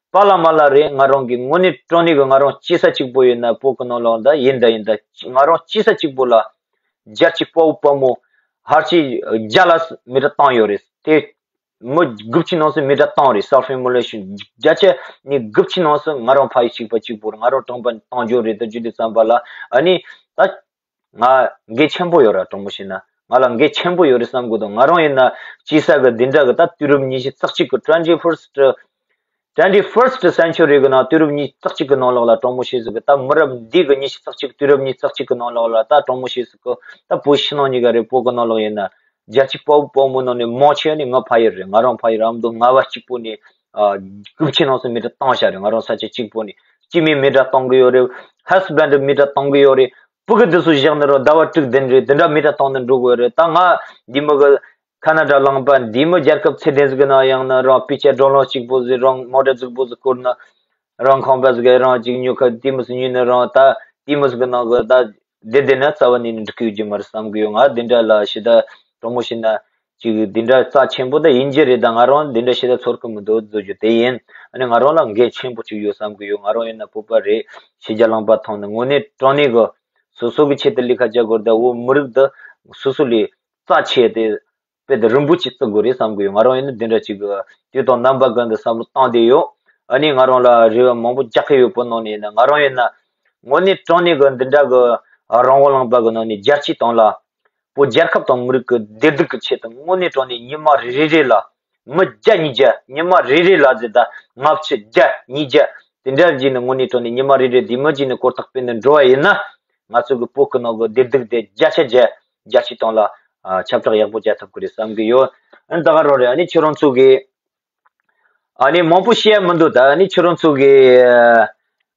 པཱ་ལགས་མ་ལགས་རེད། ང་རང་གི་དངོས་གནས་དྲང་གནས་གི་ང་རང་སྐྱེས་ས་གཅིག་པོ་ཡིན་ན་བོད་གི་ནང་ལོགས་ད་ཡིན་ད་ཡིན་ད་ང་རང་སྐྱེས་ས་གཅིག་པོ་ལ་ བརྒྱ་ཆ་དཔའ་བོ་དཔའ་མོ་ཧར་ཆེ་བརྒྱ་ལ་མི་ཊར་བཏང་ཡོད་རེད། དེ་མི་དགུ་བཅུ་ནང་སུ་མི་ཊར་བཏང་རེད། Self immolation བརྒྱ་ཆ་ནི་དགུ་བཅུ་ནང་སུ་ང་རང་ཕ་ཡུལ་གཅིག་པ་གཅིག་པོར་ང་རང་གྲོངས་པ་བཏང་རྒྱུ་རེད། ད་རྒྱུ་དེ་ཙམ་པ་ལ་ཨ་ནི་ད་ང་འགན་ཆེན་པོ་ཡོད་ར། དྲང་མོ་བཤད་ན་ང་ལ་འགན་ཆེན་པོ་ཡོད་རེད་བསམ་གི་འདུག་ང་རང་ཡིན་ན་སྐྱེས་ས་གི་འདི་འདྲ་གི་ད་དུས་རབས་ཉི་ཤུ་རྩ་གཅིག་གི་twenty first twenty first century གི་ནང་དུས་རབས་ཉི་ཤུ་རྩ་གཅིག་གི་ནང་ལོགས་ལ་དྲང་མོ་བཤད་ཟིག་གི་ད་མི་རབས་འདི་གི་ཉི་ཤུ་རྩ་གཅིག་དུས་རབས་ཉི་ཤུ་རྩ་གཅིག་གི་ནང་ལོགས་ལ་ད་དྲང་མོ་བཤད་ཟིག་གི་ད་བོད་ཕྱི་ནང་གཉིས་ཀ་རེད། བོད་གི་ནང་ལོགས་ཡིན་ན་རྒྱལ་སྤྱི་དཔའ་བོ་དཔའ་མོ་ནང་ནས་མང་ཆེ་ནི་ང་ཕ་ཡུལ་རེད། ང་རང་ཕ་ཡུལ་ཨ་མདོ་རྔ་བ་གཅིག་པོ་ནས་ཨ་དགུ་བཅུ་ནང་སུ་མི་ཊར་བཏང་བཞག་རེད། ང་རང་ས་ཆ་གཅིག་པོ་ནས་སྐྱེ་དམན་མི་ཊར་གཏོང་གི་ཡོད་རེད། ཧ་སི་བན་ཌི་མི་ཊར་གཏོང་གི་ཡོད་རེད། སྤུ་གུ་འདི་ཚོ་བཞག་ནས་རོ་ཟླ་བ་དྲུག་བདུན་རེད། དེ་འདྲ་མི་ཊར་གཏོང་ནས་འགྲོ་དགོས་རེད། ད་ང་འདི་མོ་གི་ཁ་ན་ཌ་ལངས་པ་འདི་མོ་རྒྱལ་ཁབ་ཚད་ལྡན་ཟིག་གི་ནང་ཡང་ན་རང་པི་ཆ་ཌོ་ལར་གཅིག་པོ་ཟིག་རང་མོ་ཊ་གཅིག་པོ་ཟིག་བསྐོར་ན་རང་ཁང་པ་ཟིག་གི་རང་གཅིག་ཉོ་ཁ་དེ་མོ་ཟིག་ཉོས་ནས་རང་ད་དེ་མོ་ཟིག་གི་ནང་གི་ད་བསྡད་བསྡད་ན་རྩ་བ་ནས་ནི་འགྲིག་གི་ཡོད་ཀྱི་མ་རེད་བསམ་གི་ཡོད། ང་འདི་འདྲ་ལ་ཞེ་དྲག་དྲང་མོ་བཤད་ན་ཅིག་འདི་འདྲ་རྩ་ཆེན་པོ་ད་ཡིན་གྱི་རེད། ད་ང་རང་འདི་འདྲ་ཞེ་དྲག་ཚོར་གི་མི་འདུག་བཟོ་རྒྱུ་དེ་ཡིན། ཨ་ནི་ང་རང་ལ་འགན་ཆེན་པོ་ཅིག་ཡོད་བསམ་གི་ཡོད། ང་རང་ཡིན་ན་བོད་པ་རེད། ཕྱི་རྒྱལ་ལངས་པ་མཐོང་ན་དངོས་གནས་དྲང་གནས་གི་སོ་སོ་གི་ཆེད་དུ་ལས་ཀ་བྱ་དགོས་རེད། ད་བོད་མི་རིགས་འདི་སོ་སོ་ལས་རྩ་ཆེ་དེ་དཔེ་དེ་རིན་པོ་ཆེ་བརྩི་དགོས་རེད་བསམ་གི་ཡོད། ང་རང་ཡིན་ན་འདི་འདྲ་ཅིག་གི་དུས་དང་རྣམ་པ་ཀུན་ཏུ་བསམ་བློ་བཏང་བསྡད་ཡོད། ཨ་ནི་ང་རང་ལ་རེ་བ་མང་པོ་རྒྱག་གི་ཡོད་པོ་ནང་ནས་ཡིན་ན་ང་རང་ཡིན་ན་དངོས་གནས་དྲང་གནས་གི་འདི་འདྲ་གི་རང་དབང་ལངས་པ་གི་ནང་ནས་རྒྱལ་སྤྱིའི་སྟེང་ལ་བོད་རྒྱལ་ཁབ་དང་མི་རིགས་ཀྱི་བདེ་སྡུག་གི་ཆེད་དུ་དངོས་གནས་དྲང་གནས་ཉི་མ་རེ་རེ་ལ་མི་བརྒྱ་ཉིས་བརྒྱ་ཉི་མ་རེ་རེ་ལ་ཟེར་ད་ལྔ་བཅུ་བརྒྱ་ཉིས་བརྒྱ་དེ་འདྲ་བྱས་ནས་དངོས་གནས་དྲང་གནས་ཉི་མ་རེ་རེ་བདེ་མོ་བྱས་ནས་གོ་རྟོགས་སྤེལ་ནས་འགྲོ་བ་ཡིན་ན། ང་ཚོ་གི་བོད་ཀྱི་ནང་གི་བདེ་སྡུག་དེ་བརྒྱ་ཆ་བརྒྱ་རྒྱལ་སྤྱིའི་སྟེང་ལ་ཨ་ཁྱབ་བསྒྲགས་ཡག་པོ་བྱ་ཐུབ་ཀྱི་རེད་བསམ་གྱི་ཡོད། ཨ་ནི་ད་ག་རང་རེད། ཨ་ནི་ཁྱོད་རང་ཚོ་གི་ཨ་ནི་མང་པོ་བཤད་ཡ་མི་འདུག་ད་ཨ་ནི་ཁྱོད་རང་ཚོ་གི་ཨ་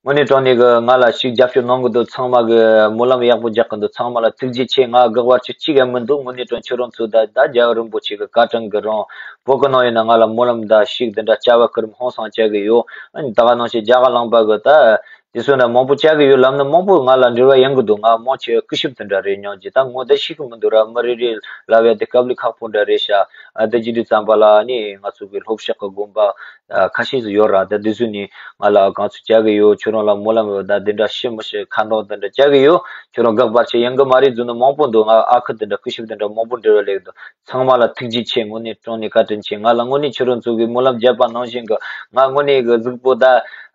དངོས་གནས་དྲང་གནས་གི་ང་ལ་ཞིག་རྒྱབ་སྐྱོར་གནང་གི་འདུག་ཚང་མ་གི་སྨོན་ལམ་ཡག་པོ་རྒྱག་གི་འདུག་ཚང་མ་ལ་ཐུགས་རྗེ་ཆེ། ང་དགག་པ་ཆུ་གཅིག་ཡང་མི་འདུག་དངོས་གནས་དྲང་ཁྱོད་རང་ཚོ་ད་ད་རྒྱལ་བ་རིན་པོ་ཆེ་གི་བཀའ་དྲིན་གི་རང་བོད་ཀྱི་ནང་ཡིན་ན་ང་ལ་སྨོན་ལམ་ད་ཞིག་འདི་འདྲ་བྱ་བ་ཁུར་ཧང་སང་བྱ་གི་ཡོད། ཨ་ནི་ད་ག་ནང་བཞིན་རྒྱ་གར་ལངས་པ་གི་ད། དེ་ཚོ་ན་མང་པོ་བྱ་གི་ཡོད། ལམ་ན་མང་པོ་ང་ལ་འབྲེལ་བ་ཡོང་གི་འདུག་ང་མང་ཆེ་སྐུ་ཞབས་དེ་འདྲ་རེད་སྙམ་གྱི་ད་ངོ་ད་ཤེས་གི་མི་འདུག་ར། མི་རེ་རེ་ལབ་ཡ་དེ་དཀའ་ལས་ཁག་པོ་འདྲ་རེད་ཤག་ཨ་ད་ཅི་འདྲ་བསམ་པ་ལ་ཨ་ནི་ང་ཚོ་གི་ལྷོ་བཞག་གི་དགོན་པ་ཨ་ཁ་ཤས་ཤིག་ཡོད་ར། ད་དེ་ཚོ་ནི་ང་ལ་གང་ཚོད་བྱ་གི་ཡོད། ཁྱོད་རང་ལ་སྨོན་ལམ་ཡོད་ད་དེ་འདྲ་ཤི་མི་ཤི་ཁ་འདོགས་དེ་འདྲ་བྱ་གི་ཡོད། ཁྱོད་རང་དགག་པ་བྱེད་ཡོང་གི་མ་རེད་ཟེར་ནི་མང་པོ་འདུག་ང་ཨ་ཁུ་དེ་འདྲ་སྐུ་ཞབས་དེ་འདྲ་མང་པོ་འབྲེལ་བ་ལས་འདུག་ཚང་མ་ལ་ཐུགས་རྗེ་ཆེ། དངོས་གནས་དྲང་གནས་བཀའ་དྲིན་ཆེ། ང་ལ་དངོས་གནས་ཁྱོད་རང་ཚོ་གི་སྨོན་ལམ་བརྒྱབ་པ་ནང་བཞིན་གི་ང་དངོས་གནས་གི་གཟུགས་པོ་ད་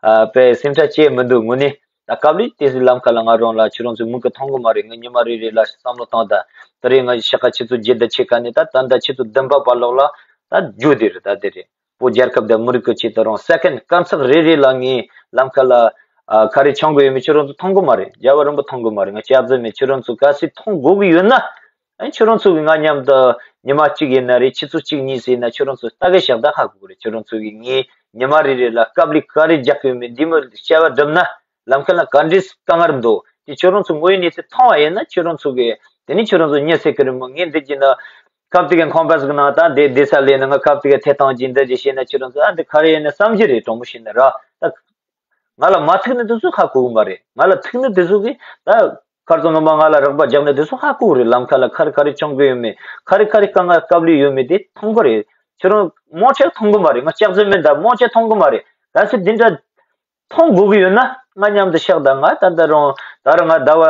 ཨ་དཔེ་སེམས་ཁྲལ་བྱེད་མི་འདུག་དངོས་གནས་ད་སྐབས་རེ་དེ་ཚོའི་ལམ་ཁ་ལ་ང་རང་ལ་ཁྱོད་རང་ཚོའི་མིག་གིས་མཐོང་གི་མ་རེད། ང་ཉི་མ་རེ་རེ་ལ་བསམ་བློ་བཏང་ད་ད་རེས་ང་ཤག་ཁ་ཆུ་ཚོད་བརྒྱད་དང་ཕྱེད་ཀ་ནས་ད་ད་ལྟ་ཆུ་ཚོད་བདུན་པ་བར་ལོག་ལ་ད་རྒྱུ་དེ་རེད། ད་དེ་རེད། བོད་རྒྱལ་ཁབ་དང་མི་རིགས་ཀྱི་ཆེད་དུ་རང་སེ་ཀེན་དཀར་ཚག་རེ་རེ་ལ་ངའི་ལམ་ཁ་ལ་ཨ་ག་རེ་མཆོང་གི་ཡོད་མེད་ཁྱོད་རང་ཚོ་མཐོང་གི་མ་རེད། རྒྱལ་བ་རིན་པོ་མཐོང་གི་མ་རེད། ང་སྐྱབས་རྫུན་མེད། ཁྱོད་རང་ཚོ་གལ་སྲིད་མཐོང་དགོས་ཀྱི་ཡོད་ན། ཨ་ཁྱོད་རང་ཚོ་གི་ང་མཉམ་དུ་ཉི་མ་གཅིག་ཡིན་ན་རེད། ཆུ་ཚོད་གཅིག་གཉིས་ཟིན་ན་ཁྱོད་རང་ཚོ་ལྟ་གི་ཞག་ད་ཧ་གོ་གི་རེད། ཁྱོད་རང་ཚོ་གི་ངའི་ཉི་མ་རེ་རེ་ལ་དཀའ་ལས་ག་རེ་རྒྱག་གི་ཡོད་མེད་འདི་མོ་བཤད་པ་སྒྲུབ་ན་ལམ་ཁ་ལ་ག་འདྲས་དཀའ་ངལ་འདུག་དེ་ཁྱོད་རང་ཚོ་དངོས་ཡོད་གནས་ཚུལ་མཐོང་བ་ཡིན་ན་ཁྱོད་རང་ཚོ་གི་དེ་ནི་ཁྱོད་རང་ཚོ་ཉེ་སྲས་ཀི་རི་མོ་ངས་འདི་གྱིས་ན་ཁབ་ཏི་གི་ཁང་པ་ཟིག་ནང་ད་འདི་བསྡད་ས་ལས་ན་ང་ཁབ་ཏི་གི་ཐད་བཏང་གྱིས་འདི་གྱིས་བཤད་ན་ཁྱོད་རང་ཚོ་ཨ་འདི་ག་རེ་ཡིན་ན་བསམ་གྱི་རེད། དྲང་པོ་བཤད་ན་ར་ད། ང་ལ་མ་ཐུག་ནི་དེ་ཚོ་ཧ་གོ་གི་མ་རེད། ང་ལ་ཐུག་ནི་དེ་ཚོ་གིས་ད་ཁར་ཚོ་ངོ་མ་ང་ལ་རག་པ་རྒྱག་ནི་དེ་ཚོ་ཧ་གོ་གི་རེད། ལམ་ཁ་ལ་ག་རེ་ག་རེ་མཆོང་གི་ཡོད་མེད། ག་རེ་ག་རེ་དཀའ་ངལ་དཀའ་ལས་ཡོད་མེད་དེ་མཐོང་གི་རེད། ཁྱོད་རང་མང་ཆེ་མཐོང་གི་མ་རེད། ང་སྐྱག་རྫུན་མིན་ད་མང་ཆེ་མཐོང་གི་མ་རེད། གལ་སྲིད་འདི་འདྲ་མཐོང་དགོས་ཀྱི་ཡོད་ན་ང་མཉམ་དུ་ཤག་ད་ང་ད་ད་རུང་ད་རུང་ང་ཟླ་བ་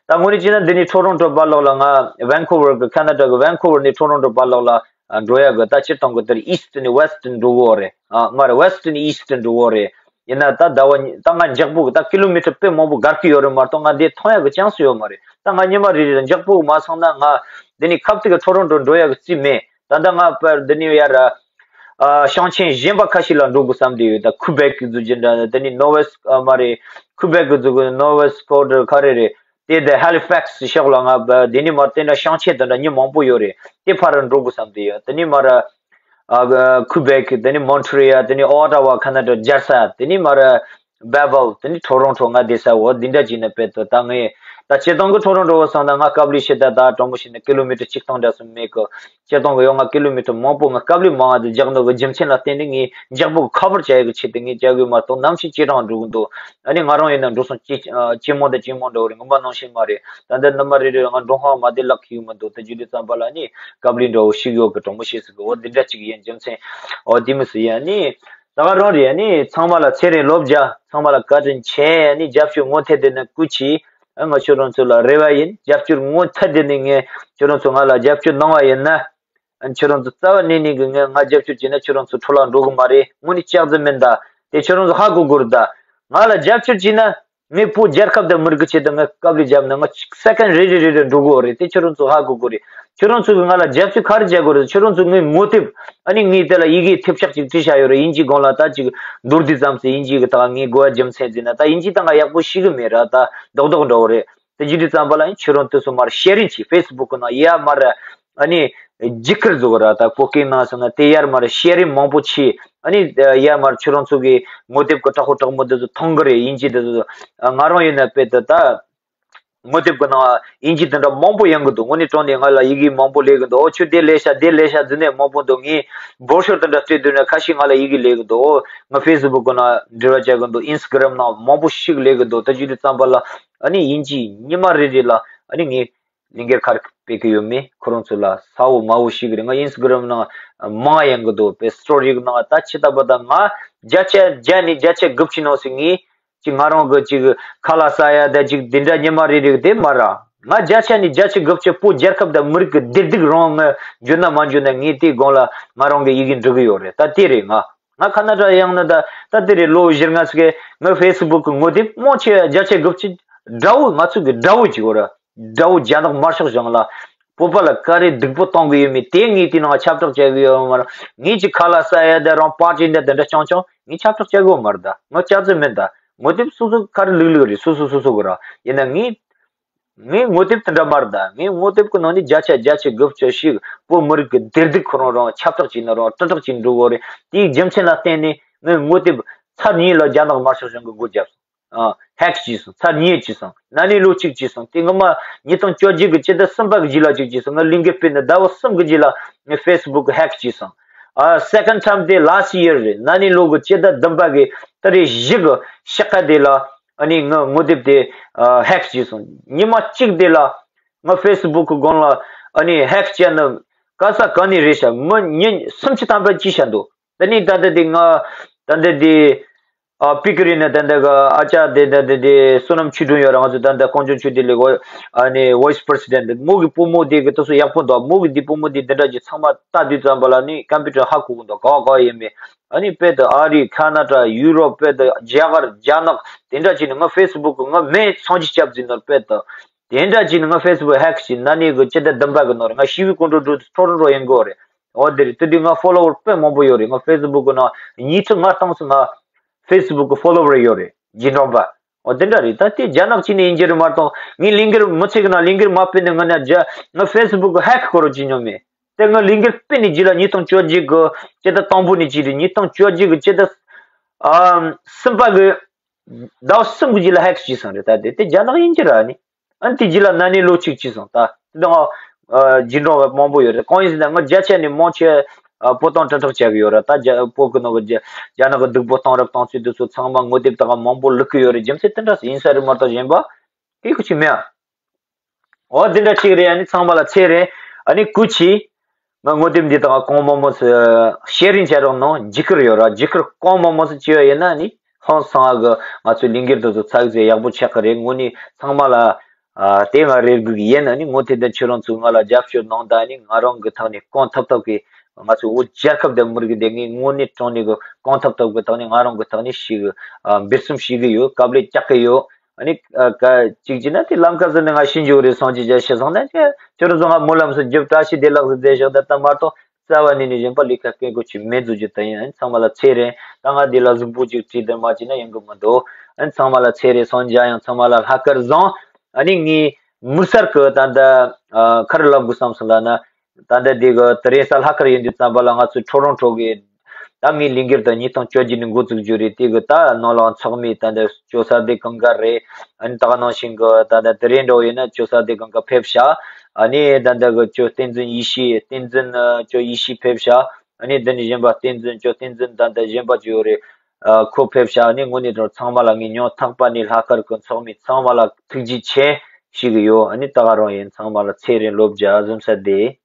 ད་དངོས་གནས་བྱས་ན་འདི་ནས་ཊོ་རོན་ཊོ་བར་ལོག་ལ་ང་ཝན་ཀོ་ཝར་གི་ཁ་ན་ཌ་གི་ཝན་ཀོ་ཝར་ནས་ཊོ་རོན་ཊོ་བར་ལོག་ལ་ཨ་འགྲོ་ཡ་གི་ད་སྤྱིར་བཏང་གི་དེར་ཨི་སི་ཊི་ནས་ཝེ་སི་ཊི་འགྲོ་གི་ཡོད་རེད། ཨ་མ་རེད། ཝེ་སི་ཊི་ནས་ཨི་སི་ཊི་འགྲོ་གི་ཡོད་རེད། ཡིན་ན་ད་ཟླ་བ་གཉིས་ད་ང་འཇག་པོ་གི་ད་ཀི་ལོ་མི་ཊར་དཔེ་མང་པོ་བརྒལ་གི་ཡོད་རེད་མ་གཏོགས་ང་འདི་མཐོང་ཡག་གི་ཅན་སི་ཡོད་མ་རེད། ད་ང་ཉི་མ་རེ་རེ་ལ་འཇག་པོ་གི་མ་སོང་ན་ང་འདི་ནས་ཁབ་ཏི་གི་ཊོ་རོན་ཊོ་འགྲོ་ཡག་གི་རྩིས་མེད། ད་ལྟ་ང་པར་འདི་ནས་ཡར་ཨ་ཞིང་ཆེན་གཞན་པ་ཁ་ཤས་ལ་འགྲོ་དགོས་བསམ་བསྡད་ཡོད། ད་ཁུ་བེག་གི་ཟེར་གྱི་འདྲ་འདི་ནས་ནོ་ཝེ་སི་ཨ་མ་རེད། ཁུ་བེག་གི་ཟེར་གི་ནོ་ཝེ་སི་ཀོ་ཊར་ག་རེ་རེད། དེ་དེ་ཧེ་ལི་ཕེག་སི་ཕྱོགས་ལ་ང་བ་དེ་ནས་མར་དེ་འདྲ་ཞིང་ཆེན་དེ་འདྲ་མི་མང་པོ་ཡོད་རེད། དེ་ཕར་འགྲོ་དགོས་བསམ་དེ་ཡོད། དེ་ནས་མར་ཨ་ཁུ་བེག་དེ་ནས་མོན་ཊི་རི་ཡལ་དེ་ནས་ཨོ་ཊ་ཝ་ཁ་ན་ཌ་རྒྱལ་ས་དེ་ནས་མར་བེ་བལ་དེ་ནས་ཊོ་རོན་ཊོ་ང་བསྡད་ས་འོ་འདི་འདྲ་བྱས་ནས་དཔེ་དེ་ད་ངས་ད་སྤྱིར་བཏང་གི་ཊོ་རོན་ཊོ་བ་སོང་ན་ང་སྐབས་ལས་ཤི་ད་ད་དྲང་པོ་བཤད་ན་ཀི་ལོ་མི་ཊར་གཅིག་སྟོང་འདྲ་སུ་མེད་གི་སྤྱིར་བཏང་གི་ཡོད་ང་ཀི་ལོ་མི་ཊར་མང་པོ་ང་སྐབས་ལས་མང་བ་དེ་རྒྱག་འདོད་གི་རྒྱུ་མཚན་ལ་བརྟེན་ནས་ངས་འཇག་པོ་ཁ་བར་བྱ་ཡག་གི་ཆེད་དུ་ངས་རྒྱག་གི་མ་གཏོགས་ནམ་ཞིག་ཅི་རང་འགྲོ་གི་འདུག་ཨ་ནི་ང་རང་ཡིན་ན་འགྲོ་སོང་ཇེ་ཇེ་མང་དང་ཇེ་མང་འགྲོ་གི་རེད། ངོ་མ་ནང་བཞིན་མ་རེད། ད་ལྟ་ནུ་མ་རེ་རེ་ང་འགྲོ་ཧང་མ་བདེ་ལག་ཁྱི་ཡོད་མི་འདུག་ད་རྒྱུ་དེ་ཙམ་པ་ལ་ནི་སྐབས་ལས་འདྲ་བོ་ཞིག་ཡོད་གི་དྲང་པོ་བཤད་ཟིག་གི་འོ་འདི་འདྲ་ཅིག་ཡིན། རྒྱུ་མཚན་འོ་འདི་མི་སྲིད་ཡ་ནི་ད་ག་རང་རེད། ཨ་ནི་ཚང་མ་ལ་ཚེ་རིང་ལོ་བརྒྱ། ཚང་མ་ལ་བཀའ་དྲིན་ཆེ། ཨ་ནི་རྒྱབ་སྐྱོར་ངོ་ཐད་དེ་ནི་སྐུ་མཁྱེན། ཨ། ང་ཁྱོད་རང་ཚོ་ལ་རེ་བ་ཡིན། རྒྱབ་སྐྱོར་ངོ་མཚར་དེ་ནས་ངས་ཁྱོད་རང་ཚོ་ང་ལ་རྒྱབ་སྐྱོར་གནང་བ་ཡིན་ན། ཨ། ཁྱོད་རང་ཚོ་རྩ་བ་ནས་ནས་གི་ངས་ང་རྒྱབ་སྐྱོར་བྱས་ན་ཁྱོད་རང་ཚོ་འཕྲོ་བརླག་འགྲོ་གི་མ་རེད། དངོས་གནས་སྐྱག་རྫུན་མིན་ད། དེ་ཁྱོད་རང་ཚོ་ཧ་གོ་དགོས་རེད་ད། ང་ལ་རྒྱབ་སྐྱོར་བྱས་ན། ངས་བོད་རྒྱལ་ཁབ་དང་མི་རིགས་ཀྱི་ཆེད་དུ་ངས་དཀའ་ལས་བརྒྱབ་ན་ང་སེ་ཀན་རེ་རེ་རེ་རེ་འགྲོ་གི་ཡོད་རེད། དེ་ཁྱོད་རང་ཚོ་ཧ་གོ་དགོས་རེད། ཁྱོད་རང་ཚོ་གིས་ང་ལ་རྒྱབ་སྐྱོར་ག་རེ་བྱ་དགོས་རེད། ཁྱོད་རང་ཚོ་ངའི་ངོ་དེབ། ཨ་ནི་ངས་དེ་ལ་ཡི་གེ་ཐེབས་ཆག་ཅིག་བྲིས་བཞག་ཡོད་རེད། དབྱིན་ཇིའི་སྒང་ལ་ད་ཅིག་མདོར་བསྡུས་ཙམ་ཟིག་དབྱིན་ཇི་གི་ད་ངའི་གོ་བ་རྒྱུ་མཚན་ཟིག་ན་ད་དབྱིན་ཇི་ད་ང་ཡག་པོ་ཤེས་གི་མེད་ར། ད་རྡོག་རྡོག་འདྲ་བོ་རེད། དེ་བྱེད་དུས་ཙམ་པ་ལ་ཡང་ཁྱོད་རང་དེ་ཚོ་མར་ཤེར་རིང་བྱེད། ཕེ་སི་བུག་གི་ནང་ཡར་མར། ཨ་ནི་བརྒྱུད་སྐུར་བཟོ་གི་ར། ད་བོད་སྐད་ནང་ཟེར་ན་དེ་ཡར་མར་ཤེར་རིང་མང་པོ་བྱེད། ཨ་ནི་ཡར་མར་ཁྱོད་རང་ཚོ་གི་ངོ་དེབ་ཀྱི་དྲག་པོ་དྲག་མོ་དེ་ཚོ་མཐོང་གི་རེད། དབྱིན་ཇི་དེ་ཚོ། ཨ། ང་རང་ཡིན་ན་དཔེ་དེ་ད་ངོ་དེབ་ཀྱི་ནང་དབྱིན་ཇི་དེ་འདྲ་མང་པོ་ཡོང་གི་འདུག་དངོས་གནས་དྲང་གནས་ང་ལ་ཡི་གེ་མང་པོ་སླེབས་གི་འདུག་ཨོ་ཁྱོད་དེ་ལས་ཤག་དེ་ལས་ཤག་ཟེར་ནས་མང་པོ་འདུག་ངས་བོ་ཤོར་དེ་འདྲ་སྤྲད་དུས་ན་ཁ་ཤས་ང་ལ་ཡི་གེ་སླེབས་གི་འདུག་ཨོ་ང་ཕེ་སི་བུག་གི་ནང་འབྲེལ་བ་བྱ་གི་འདུག་ཨིན་སི་ཊ་གྷ་རམ་ནང་མང་པོ་ཞིག་སླེབས་གི་འདུག་དེ་བྱེད་དུས་ཙམ་པ་ལ་ཨ་ནི་དབྱིན་ཇི་ཉི་མ་རེ་རེ་ལ་ཨ་ནི་ངས་ལས་འགུལ་ག་རེ་སྤེལ་གི་ཡོད་མེད་ཁོ་རང་ཚོ་ལ་གསལ་བོ་དམར་བོ་ཤེས་གི་རེད། ང་ཨིན་སི་ཊ་གྷ་རམ་ནང་མང་ཡོང་གི་འདུག་དཔེ་སི་ཊོ་རི་གི་ནང་ད་ཅི་ལྟ་བུ་ད་ང་བརྒྱ་ཆ་བརྒྱ་ནས་བརྒྱ་ཆ་དགུ་བཅུ་ནང་ཟིག་ངས་ཅིག་ང་རང་གི་ཅིག་ཁ་ལག་ཟ་ཡ་ད་ཅིག་དེ་འདྲ་ཉི་མ་རེ་རེ་དེ་མ་ར། ང་བརྒྱ་ཆ་ནས་བརྒྱ་ཆ་དགུ་བཅུ་བོད་རྒྱལ་ཁབ་དང་མི་རིགས་ཀྱི་བདེ་སྡུག་རང་ང་འཇོན་ན་མ་འཇོན་ན་ངས་དེའི་སྒང་ལ་ང་རང་གི་ཡི་གེ་འབྲི་གི་ཡོད་རེད། ད་དེ་རེད། ང་ང་ཁ་ན་ཌ་ཡོང་ན་ད་ད་དེ་རེད། ལོ་བཞི་ལྔ་ཟིག་གི་ངའི་ཕེ་སི་བུག་གི་ངོ་དེབ་མང་ཆེ་བ་བརྒྱ་ཆ་དགུ་བཅུ་དགྲ་བོ། ང་ཚོ་གི་དགྲ་བོ་ཅིག་ཡོད་ར། དགྲ་བོ་རྒྱ་ནག་དམར་ཤོག་གཞུང་ལ་བོད་པ་ལ་ག་རེ་སྡུག་པོ་གཏོང་གི་ཡོད་མེད་དེ་ངས་དེའི་ནང་ཁྱབ་བསྒྲགས་བྱེད་གི་ཡོད་མ་རེད། ངས་ཅིག་ཁ་ལག་ཟ་ཡ་དེ་རང་པར་ཊི་འདྲ་དེ་འདྲ་རྐྱང་རྐྱང་ངས་ཁྱབ་བསྒྲགས་བྱེད་གི་ཡོད་མ་རེད། ད་ངོ་ལྕགས་རྫུན་མིན། ད་ངོ་དེབ་སོ་སོ་ག་རེ་ལུག་ལུག་རེད། སོ་སོ་སོ་སོ་གི་ར། ཡིན་ན་ངས་ངའི་ངོ་དེབ་དེ་འདྲ་མ་རེད། ད་ངའི་ངོ་དེབ་གི་ནང་ནས་བརྒྱ་ཆ་བརྒྱ་ཆ་དགུ་བཅུ་ཞིག་བོད་མི་རིགས་ཀྱི་བདེ་སྡུག་ཁོ་རང་རང་ཁྱབ་བསྒྲགས་བྱས་ནས་རང་དྲིལ་བསྒྲགས་བྱས་འགྲོ་གི་རེད། དེའི་རྒྱུ་མཚན་ལ་བརྟེན་ནས་ངའི་ངོ་དེབ་ཚར་གཉིས་ལ་རྒྱ་ནག་དམར་ཤོག་གཞུང་གིས་སྒོ་བརྒྱབ་སོང་། ཨ། ཧེག་བྱས་སོང་། ཚར་གཉིས་བྱས་སོང་། ན་ནིང་ལོ་གཅིག་བྱས་སོང་། དེ་སྔོན་མ་ཉིས་སྟོང་བཅོ་བརྒྱད་ཀྱི་སྤྱི་ཟླ་གསུམ་པ་གི་རྗེས་ལ་གཅིག་བྱས་སོང་། ང་ལས་འགུལ་སྤེལ་ནས་ཟླ་བ་གསུམ་གི་རྗེས་ལ་ངའི་ཕེ་སི་བུག་ཧེག་བྱས་སོང་། ཨ། སེ་ཀན་ཌི་ཊའིམ་དེ་ལ་སི་ཊི་ཡིར་རེད། ན་ནིང་ལོ་གི་སྤྱི་ཟླ་བདུན་པ་གི་ཏ་རིག་བཞི་གི་ཕྱི་ཁ་དེ་ལ་ཨ་ནི་ངའི་ངོ་དེབ་དེ་ཨ་ཧེག་བྱས་སོང་། ཉི་མ་གཅིག་དེ་ལ་ང་ཕེ་སི་བུག་གི་སྒང་ལ་ཨ་ནི་ཧེག་བྱས་ནི་ག་ས་ག་ནས་རེད་ཤག་མི་ཉིན་སུམ་ཅུ་ཐམ་པ་སྐྱེས་ཤག་འདུག་དེ་ནས་ད་ལྟ་དེ་ང་ད་ལྟ་དེ་ཨ་པི་ཀི་རི་ནས་ད་ལྟ་གི་ཨ་ཅག་དེ་ད་ལྟ་དེ་བསོད་ནམས་ཆོས་སྒྲོན་ཡོད་ར། ང་ཚོ་ད་ལྟ་ཀོང་ཇོ་ཆོས་སྡེ་ལས་འགོ་ཨ་ནི་ཝའི་སི་པི་རེ་སི་ཌེན་ཊི། མོ་གི་བུ་མོ་དེ་གི་དེ་ཚོ་ཡག་པོ་འདུག་མོ་གི་དེ་བུ་མོ་དེ་དེ་འདྲ་ཅིག་ཚང་མ་ལྟ་དུས་ཙམ་པ་ལ་ནི་ཀམ་པུ་ཊར་ཧ་གོ་གི་འདུག་ག་བ་ག་བ་ཡིན་མིན། ཨ་ནི་དཔེ་དེ་ཨ་རི་ཁ་ན་ཌ་ཡུ་རོབ་དཔེ་དེ་རྒྱ་གར་རྒྱ་ནག་དེ་འདྲ་ཅིག་ནི་ང་ཕེ་སི་བུག་གི་ང་མེ་སངས་རྒྱས་སྐྱབས་ཟིན་ནོར་དཔེ་དེ་དེ་འདྲ་ཅིག་ནི་ང་ཕེ་སི་བུག་ཧེག་བྱས། ན་ནིང་གི་སྤྱི་ཟླ་བདུན་པ་གི་ནང་རེད། ང་ཤི་བའི་སྐུ་མགྲོན་འགྲོ་དུས་ཐོ་རོན་ཊོ་ཡོང་གི་ཡོད་རེད། འོ་དེ་རེད། དེ་དུས་ང་ཕོ་ལོ་ཝར་དཔེ་མང་པོ་ཡོད་རེད། ང་ཕེ་སི་བུག་གི་ནང་ཉིས་ཁྲི་ལྔ་སྟོང་ཙམ་ང་ཕེ་སི་བུག་གི་ཕོ་ལོ་ཝར་ཡོད་རེད། རྗེས་འབྲང་པ། འོ་དེ་འདྲ་རེད། ད་དེ་རྒྱ་ནག་ཅིག་ནས་ཡིན་གྱི་རེད་མ་གཏོགས་ངས་ལས་འགུལ་མི་ཚེ་གི་ནང་ལས་འགུལ་མ་སྤེལ་ནས་ང་ནས་རྒྱ་ང་ཕེ་སི་བུག་གི་ཧེག་སྐོར་བྱེད་མྱོང་མེད། དེ་ང་ལས་འགུལ་སྤེལ་ནས་རྗེས་ལ་ཉིས་སྟོང་བཅོ་བརྒྱད་གི་སྤྱི་ཟླ་དང་པོ་ནས་བྱས་རེད། ཉིས་སྟོང་བཅོ་བརྒྱད་གི་སྤྱི་ཟླ་ཨ་གསུམ་པ་གི་ཟླ་བ་གསུམ་གི་རྗེས་ལ་ཧེག་བྱས་སོང་རེད། ད་དེ་དེ་རྒྱ་ནག་ཡིན་གྱི་ར་ནི། ཨ་ནི་དེ་རྗེས་ལ་ན་ནིང་ལོ་གཅིག་བྱས་སོང་། ད་དེ་ང་ཨ་རྗེས་འབྲང་བ་མང་པོ་ཡོད་རེད། གང་ཡིན་ཟེར་ན་ང་བརྒྱ་ཆ་ནས་མང་ཆེ་ཨ་བོད་དོན་དྲིལ་བསྒྲགས་བྱ་གི་ཡོད་རེད། ད་རྒྱ་བོད་ཀྱི་ནང་གི་རྒྱ་རྒྱ་ནག་གི་སྡུག་པོ་གཏོང་རབས་གཏོང་ཚུལ་དེ་ཚོ་ཚང་མ་ངོ་དེབ་དག་མང་པོ་བླུག་གི་ཡོད་རེད། རྒྱུ་མཚན་དེ་འདྲ་ཡིན་ས་རེད་མ་གཏོགས་གཞན་པ་གི་གུ་ཅིག་མེད་ཨ། འོ་དེ་འདྲ་ཅིག་རེད། ཨ་ནི་ཚང་མ་ལ་ཚེ་རིང་། ཨ་ནི་སྐུ་མཁྱེན། ང་ངོ་དེབ་འདི་དག་གང་མང་མང་ཞིག་ཤེར་རིང་བྱ་རོགས་གནང་། བརྒྱུད་སྐུར་ཡོད་ར། བརྒྱུད་སྐུར་གང་མང་མང་ཞིག་བྱས་པ་ཡིན་ན་ནི་ཧང་སང་གི་ང་ཚོའི་ལས་འགུལ་དེ་ཚོ་ཚགས་ཚུད་ཡག་པོ་ཆགས་ཀྱི་རེད། དངོས་གནས་ཚང་མ་ལ་ཨ་དེ་ང་རེ་སྒུག་ཡིན། ཨ་ནི་ངོ་དེབ་འདི་ཁྱོད་རང་ཚོས་ང་ལ་རྒྱབ་སྐྱོར་གནང་དང་། ཨ་ནི་ང་རང་གི་ཐོག་ནས་གང་ཐུབ་ཐུབ་ཀྱིས་ང་ཚོའི་བོད་རྒྱལ་ཁབ་དང་མི་རིགས་འདི་ངས་དངོས་གནས་དྲང་གནས་ཀྱི་གང་ཐུབ་ཐུབ་ཀྱི་ཐོག་ནས་ང་རང་གི་ཐོག་ནས་ཞིག་ཨ་འབད་བརྩོན་བྱེད་ཀྱི་ཡོད། དཀའ་ལས་རྒྱག་གི་ཡོད། ཨ་ནི་ཨ་ཀ་གཅིག་བྱས་ན་དེ་ལམ་ཁ་ཟེར་ནས་ང་ཤི་འགྱོ་རེད་སོང་ཅི་བྱ་ཤི་སོང་ན་ཁྱོད་ཁྱོད་རང་ཚོ་ང་སྨོན་ལམ་སུ་རྒྱབ་བཀྲ་ཤིས་བདེ་ལེགས་སུ་བསྡད་ཤོག་ད་ལྟ་མ་གཏོགས་རྩ་བ་ནས་ནས་གཞན་པ་ལས་ཀ་སྐད་གོ་ཅིག་མེད་བཟོ་རྒྱུ་དེ་ཡིན། ཨ་ནི་ཚང་མ་ལ་ཚེ་རིང་། ད་ང་འདི་ལ་གཟུགས་པོ་ཅིག་བྲིས་དེར་མ་བྱས་ན་ཡོང་གི་མི་འདུག་ཨ་ནི་ཚང་མ་ལ་ཚེ་རིང་སོང་ཇ་ཡང་ཚང་མ་ལ་ལྷག་དཀར་བཟང་། ཨ་ནི་ངས་མུར་སར་གི་ད་ལྟ་ཨ་ཁར་ལབ་དགོས་བསམ་སོང་ལ་ན། ད་ལྟ་དེ་གི་དེ་རེས་གཟའ་ལྷག་དཀར་ཡིན་དུས་ཙམ་པ་ལ་ང་ཚོའི་ཊོ་རོན་ཊོ་གི་ད་ངའི་ལས་འགུལ་དེ་ཉིས་སྟོང་བཅོ་བརྒྱད་ནས་འགོ་བཙུགས་རྒྱུ་རེད། དེ་གི་ད་ནང་ལ་ཚོགས་མི་ད་ལྟ་ཇོ་ས་དེ་གང་ག་རེད། ཨ་ནི་ད་ག་ནང་བཞིན་གི་ད་ལྟ་དེ་རེས་འདྲ་བོ་ཡིན་ན་ཇོ་ས་དེ་གང་ག་ཕེབས་ཤག་ཨ་ནི་ད་ལྟ་གི་ཇོ་བསྟན་འཛིན་ཡེ་ཤེས། བསྟན་འཛིན་ཨ་ཇོ་ཡེ་ཤེས་ཕེབས་ཤག་ཨ་ནི་དེ་ནས་གཞན་པ་བསྟན་འཛིན་ཇོ་བསྟན་འཛིན་ད་ལྟ་གཞན་པ་ཅིག་ཡོད་རེད། ཨ་ཁོ་ཕེབས་ཤག་ཨ་ནི་དངོས་གནས་དྲང་ཚང་མ་ལ་ངས་སྙིང་ཐག་པ་ནས་ལྷག་དཀར་གི་ཚོགས་མི་ཚང་མ་ལ་ཐུགས་རྗེ་ཆེ་ཞུ་གི་ཡོད། ཨ་ནི་ད་ག་རང་ཡིན། ཚང་མ་ལ་ཚེ་རིང་ལོ་བརྒྱ་གཟིམ་ས་བདེ།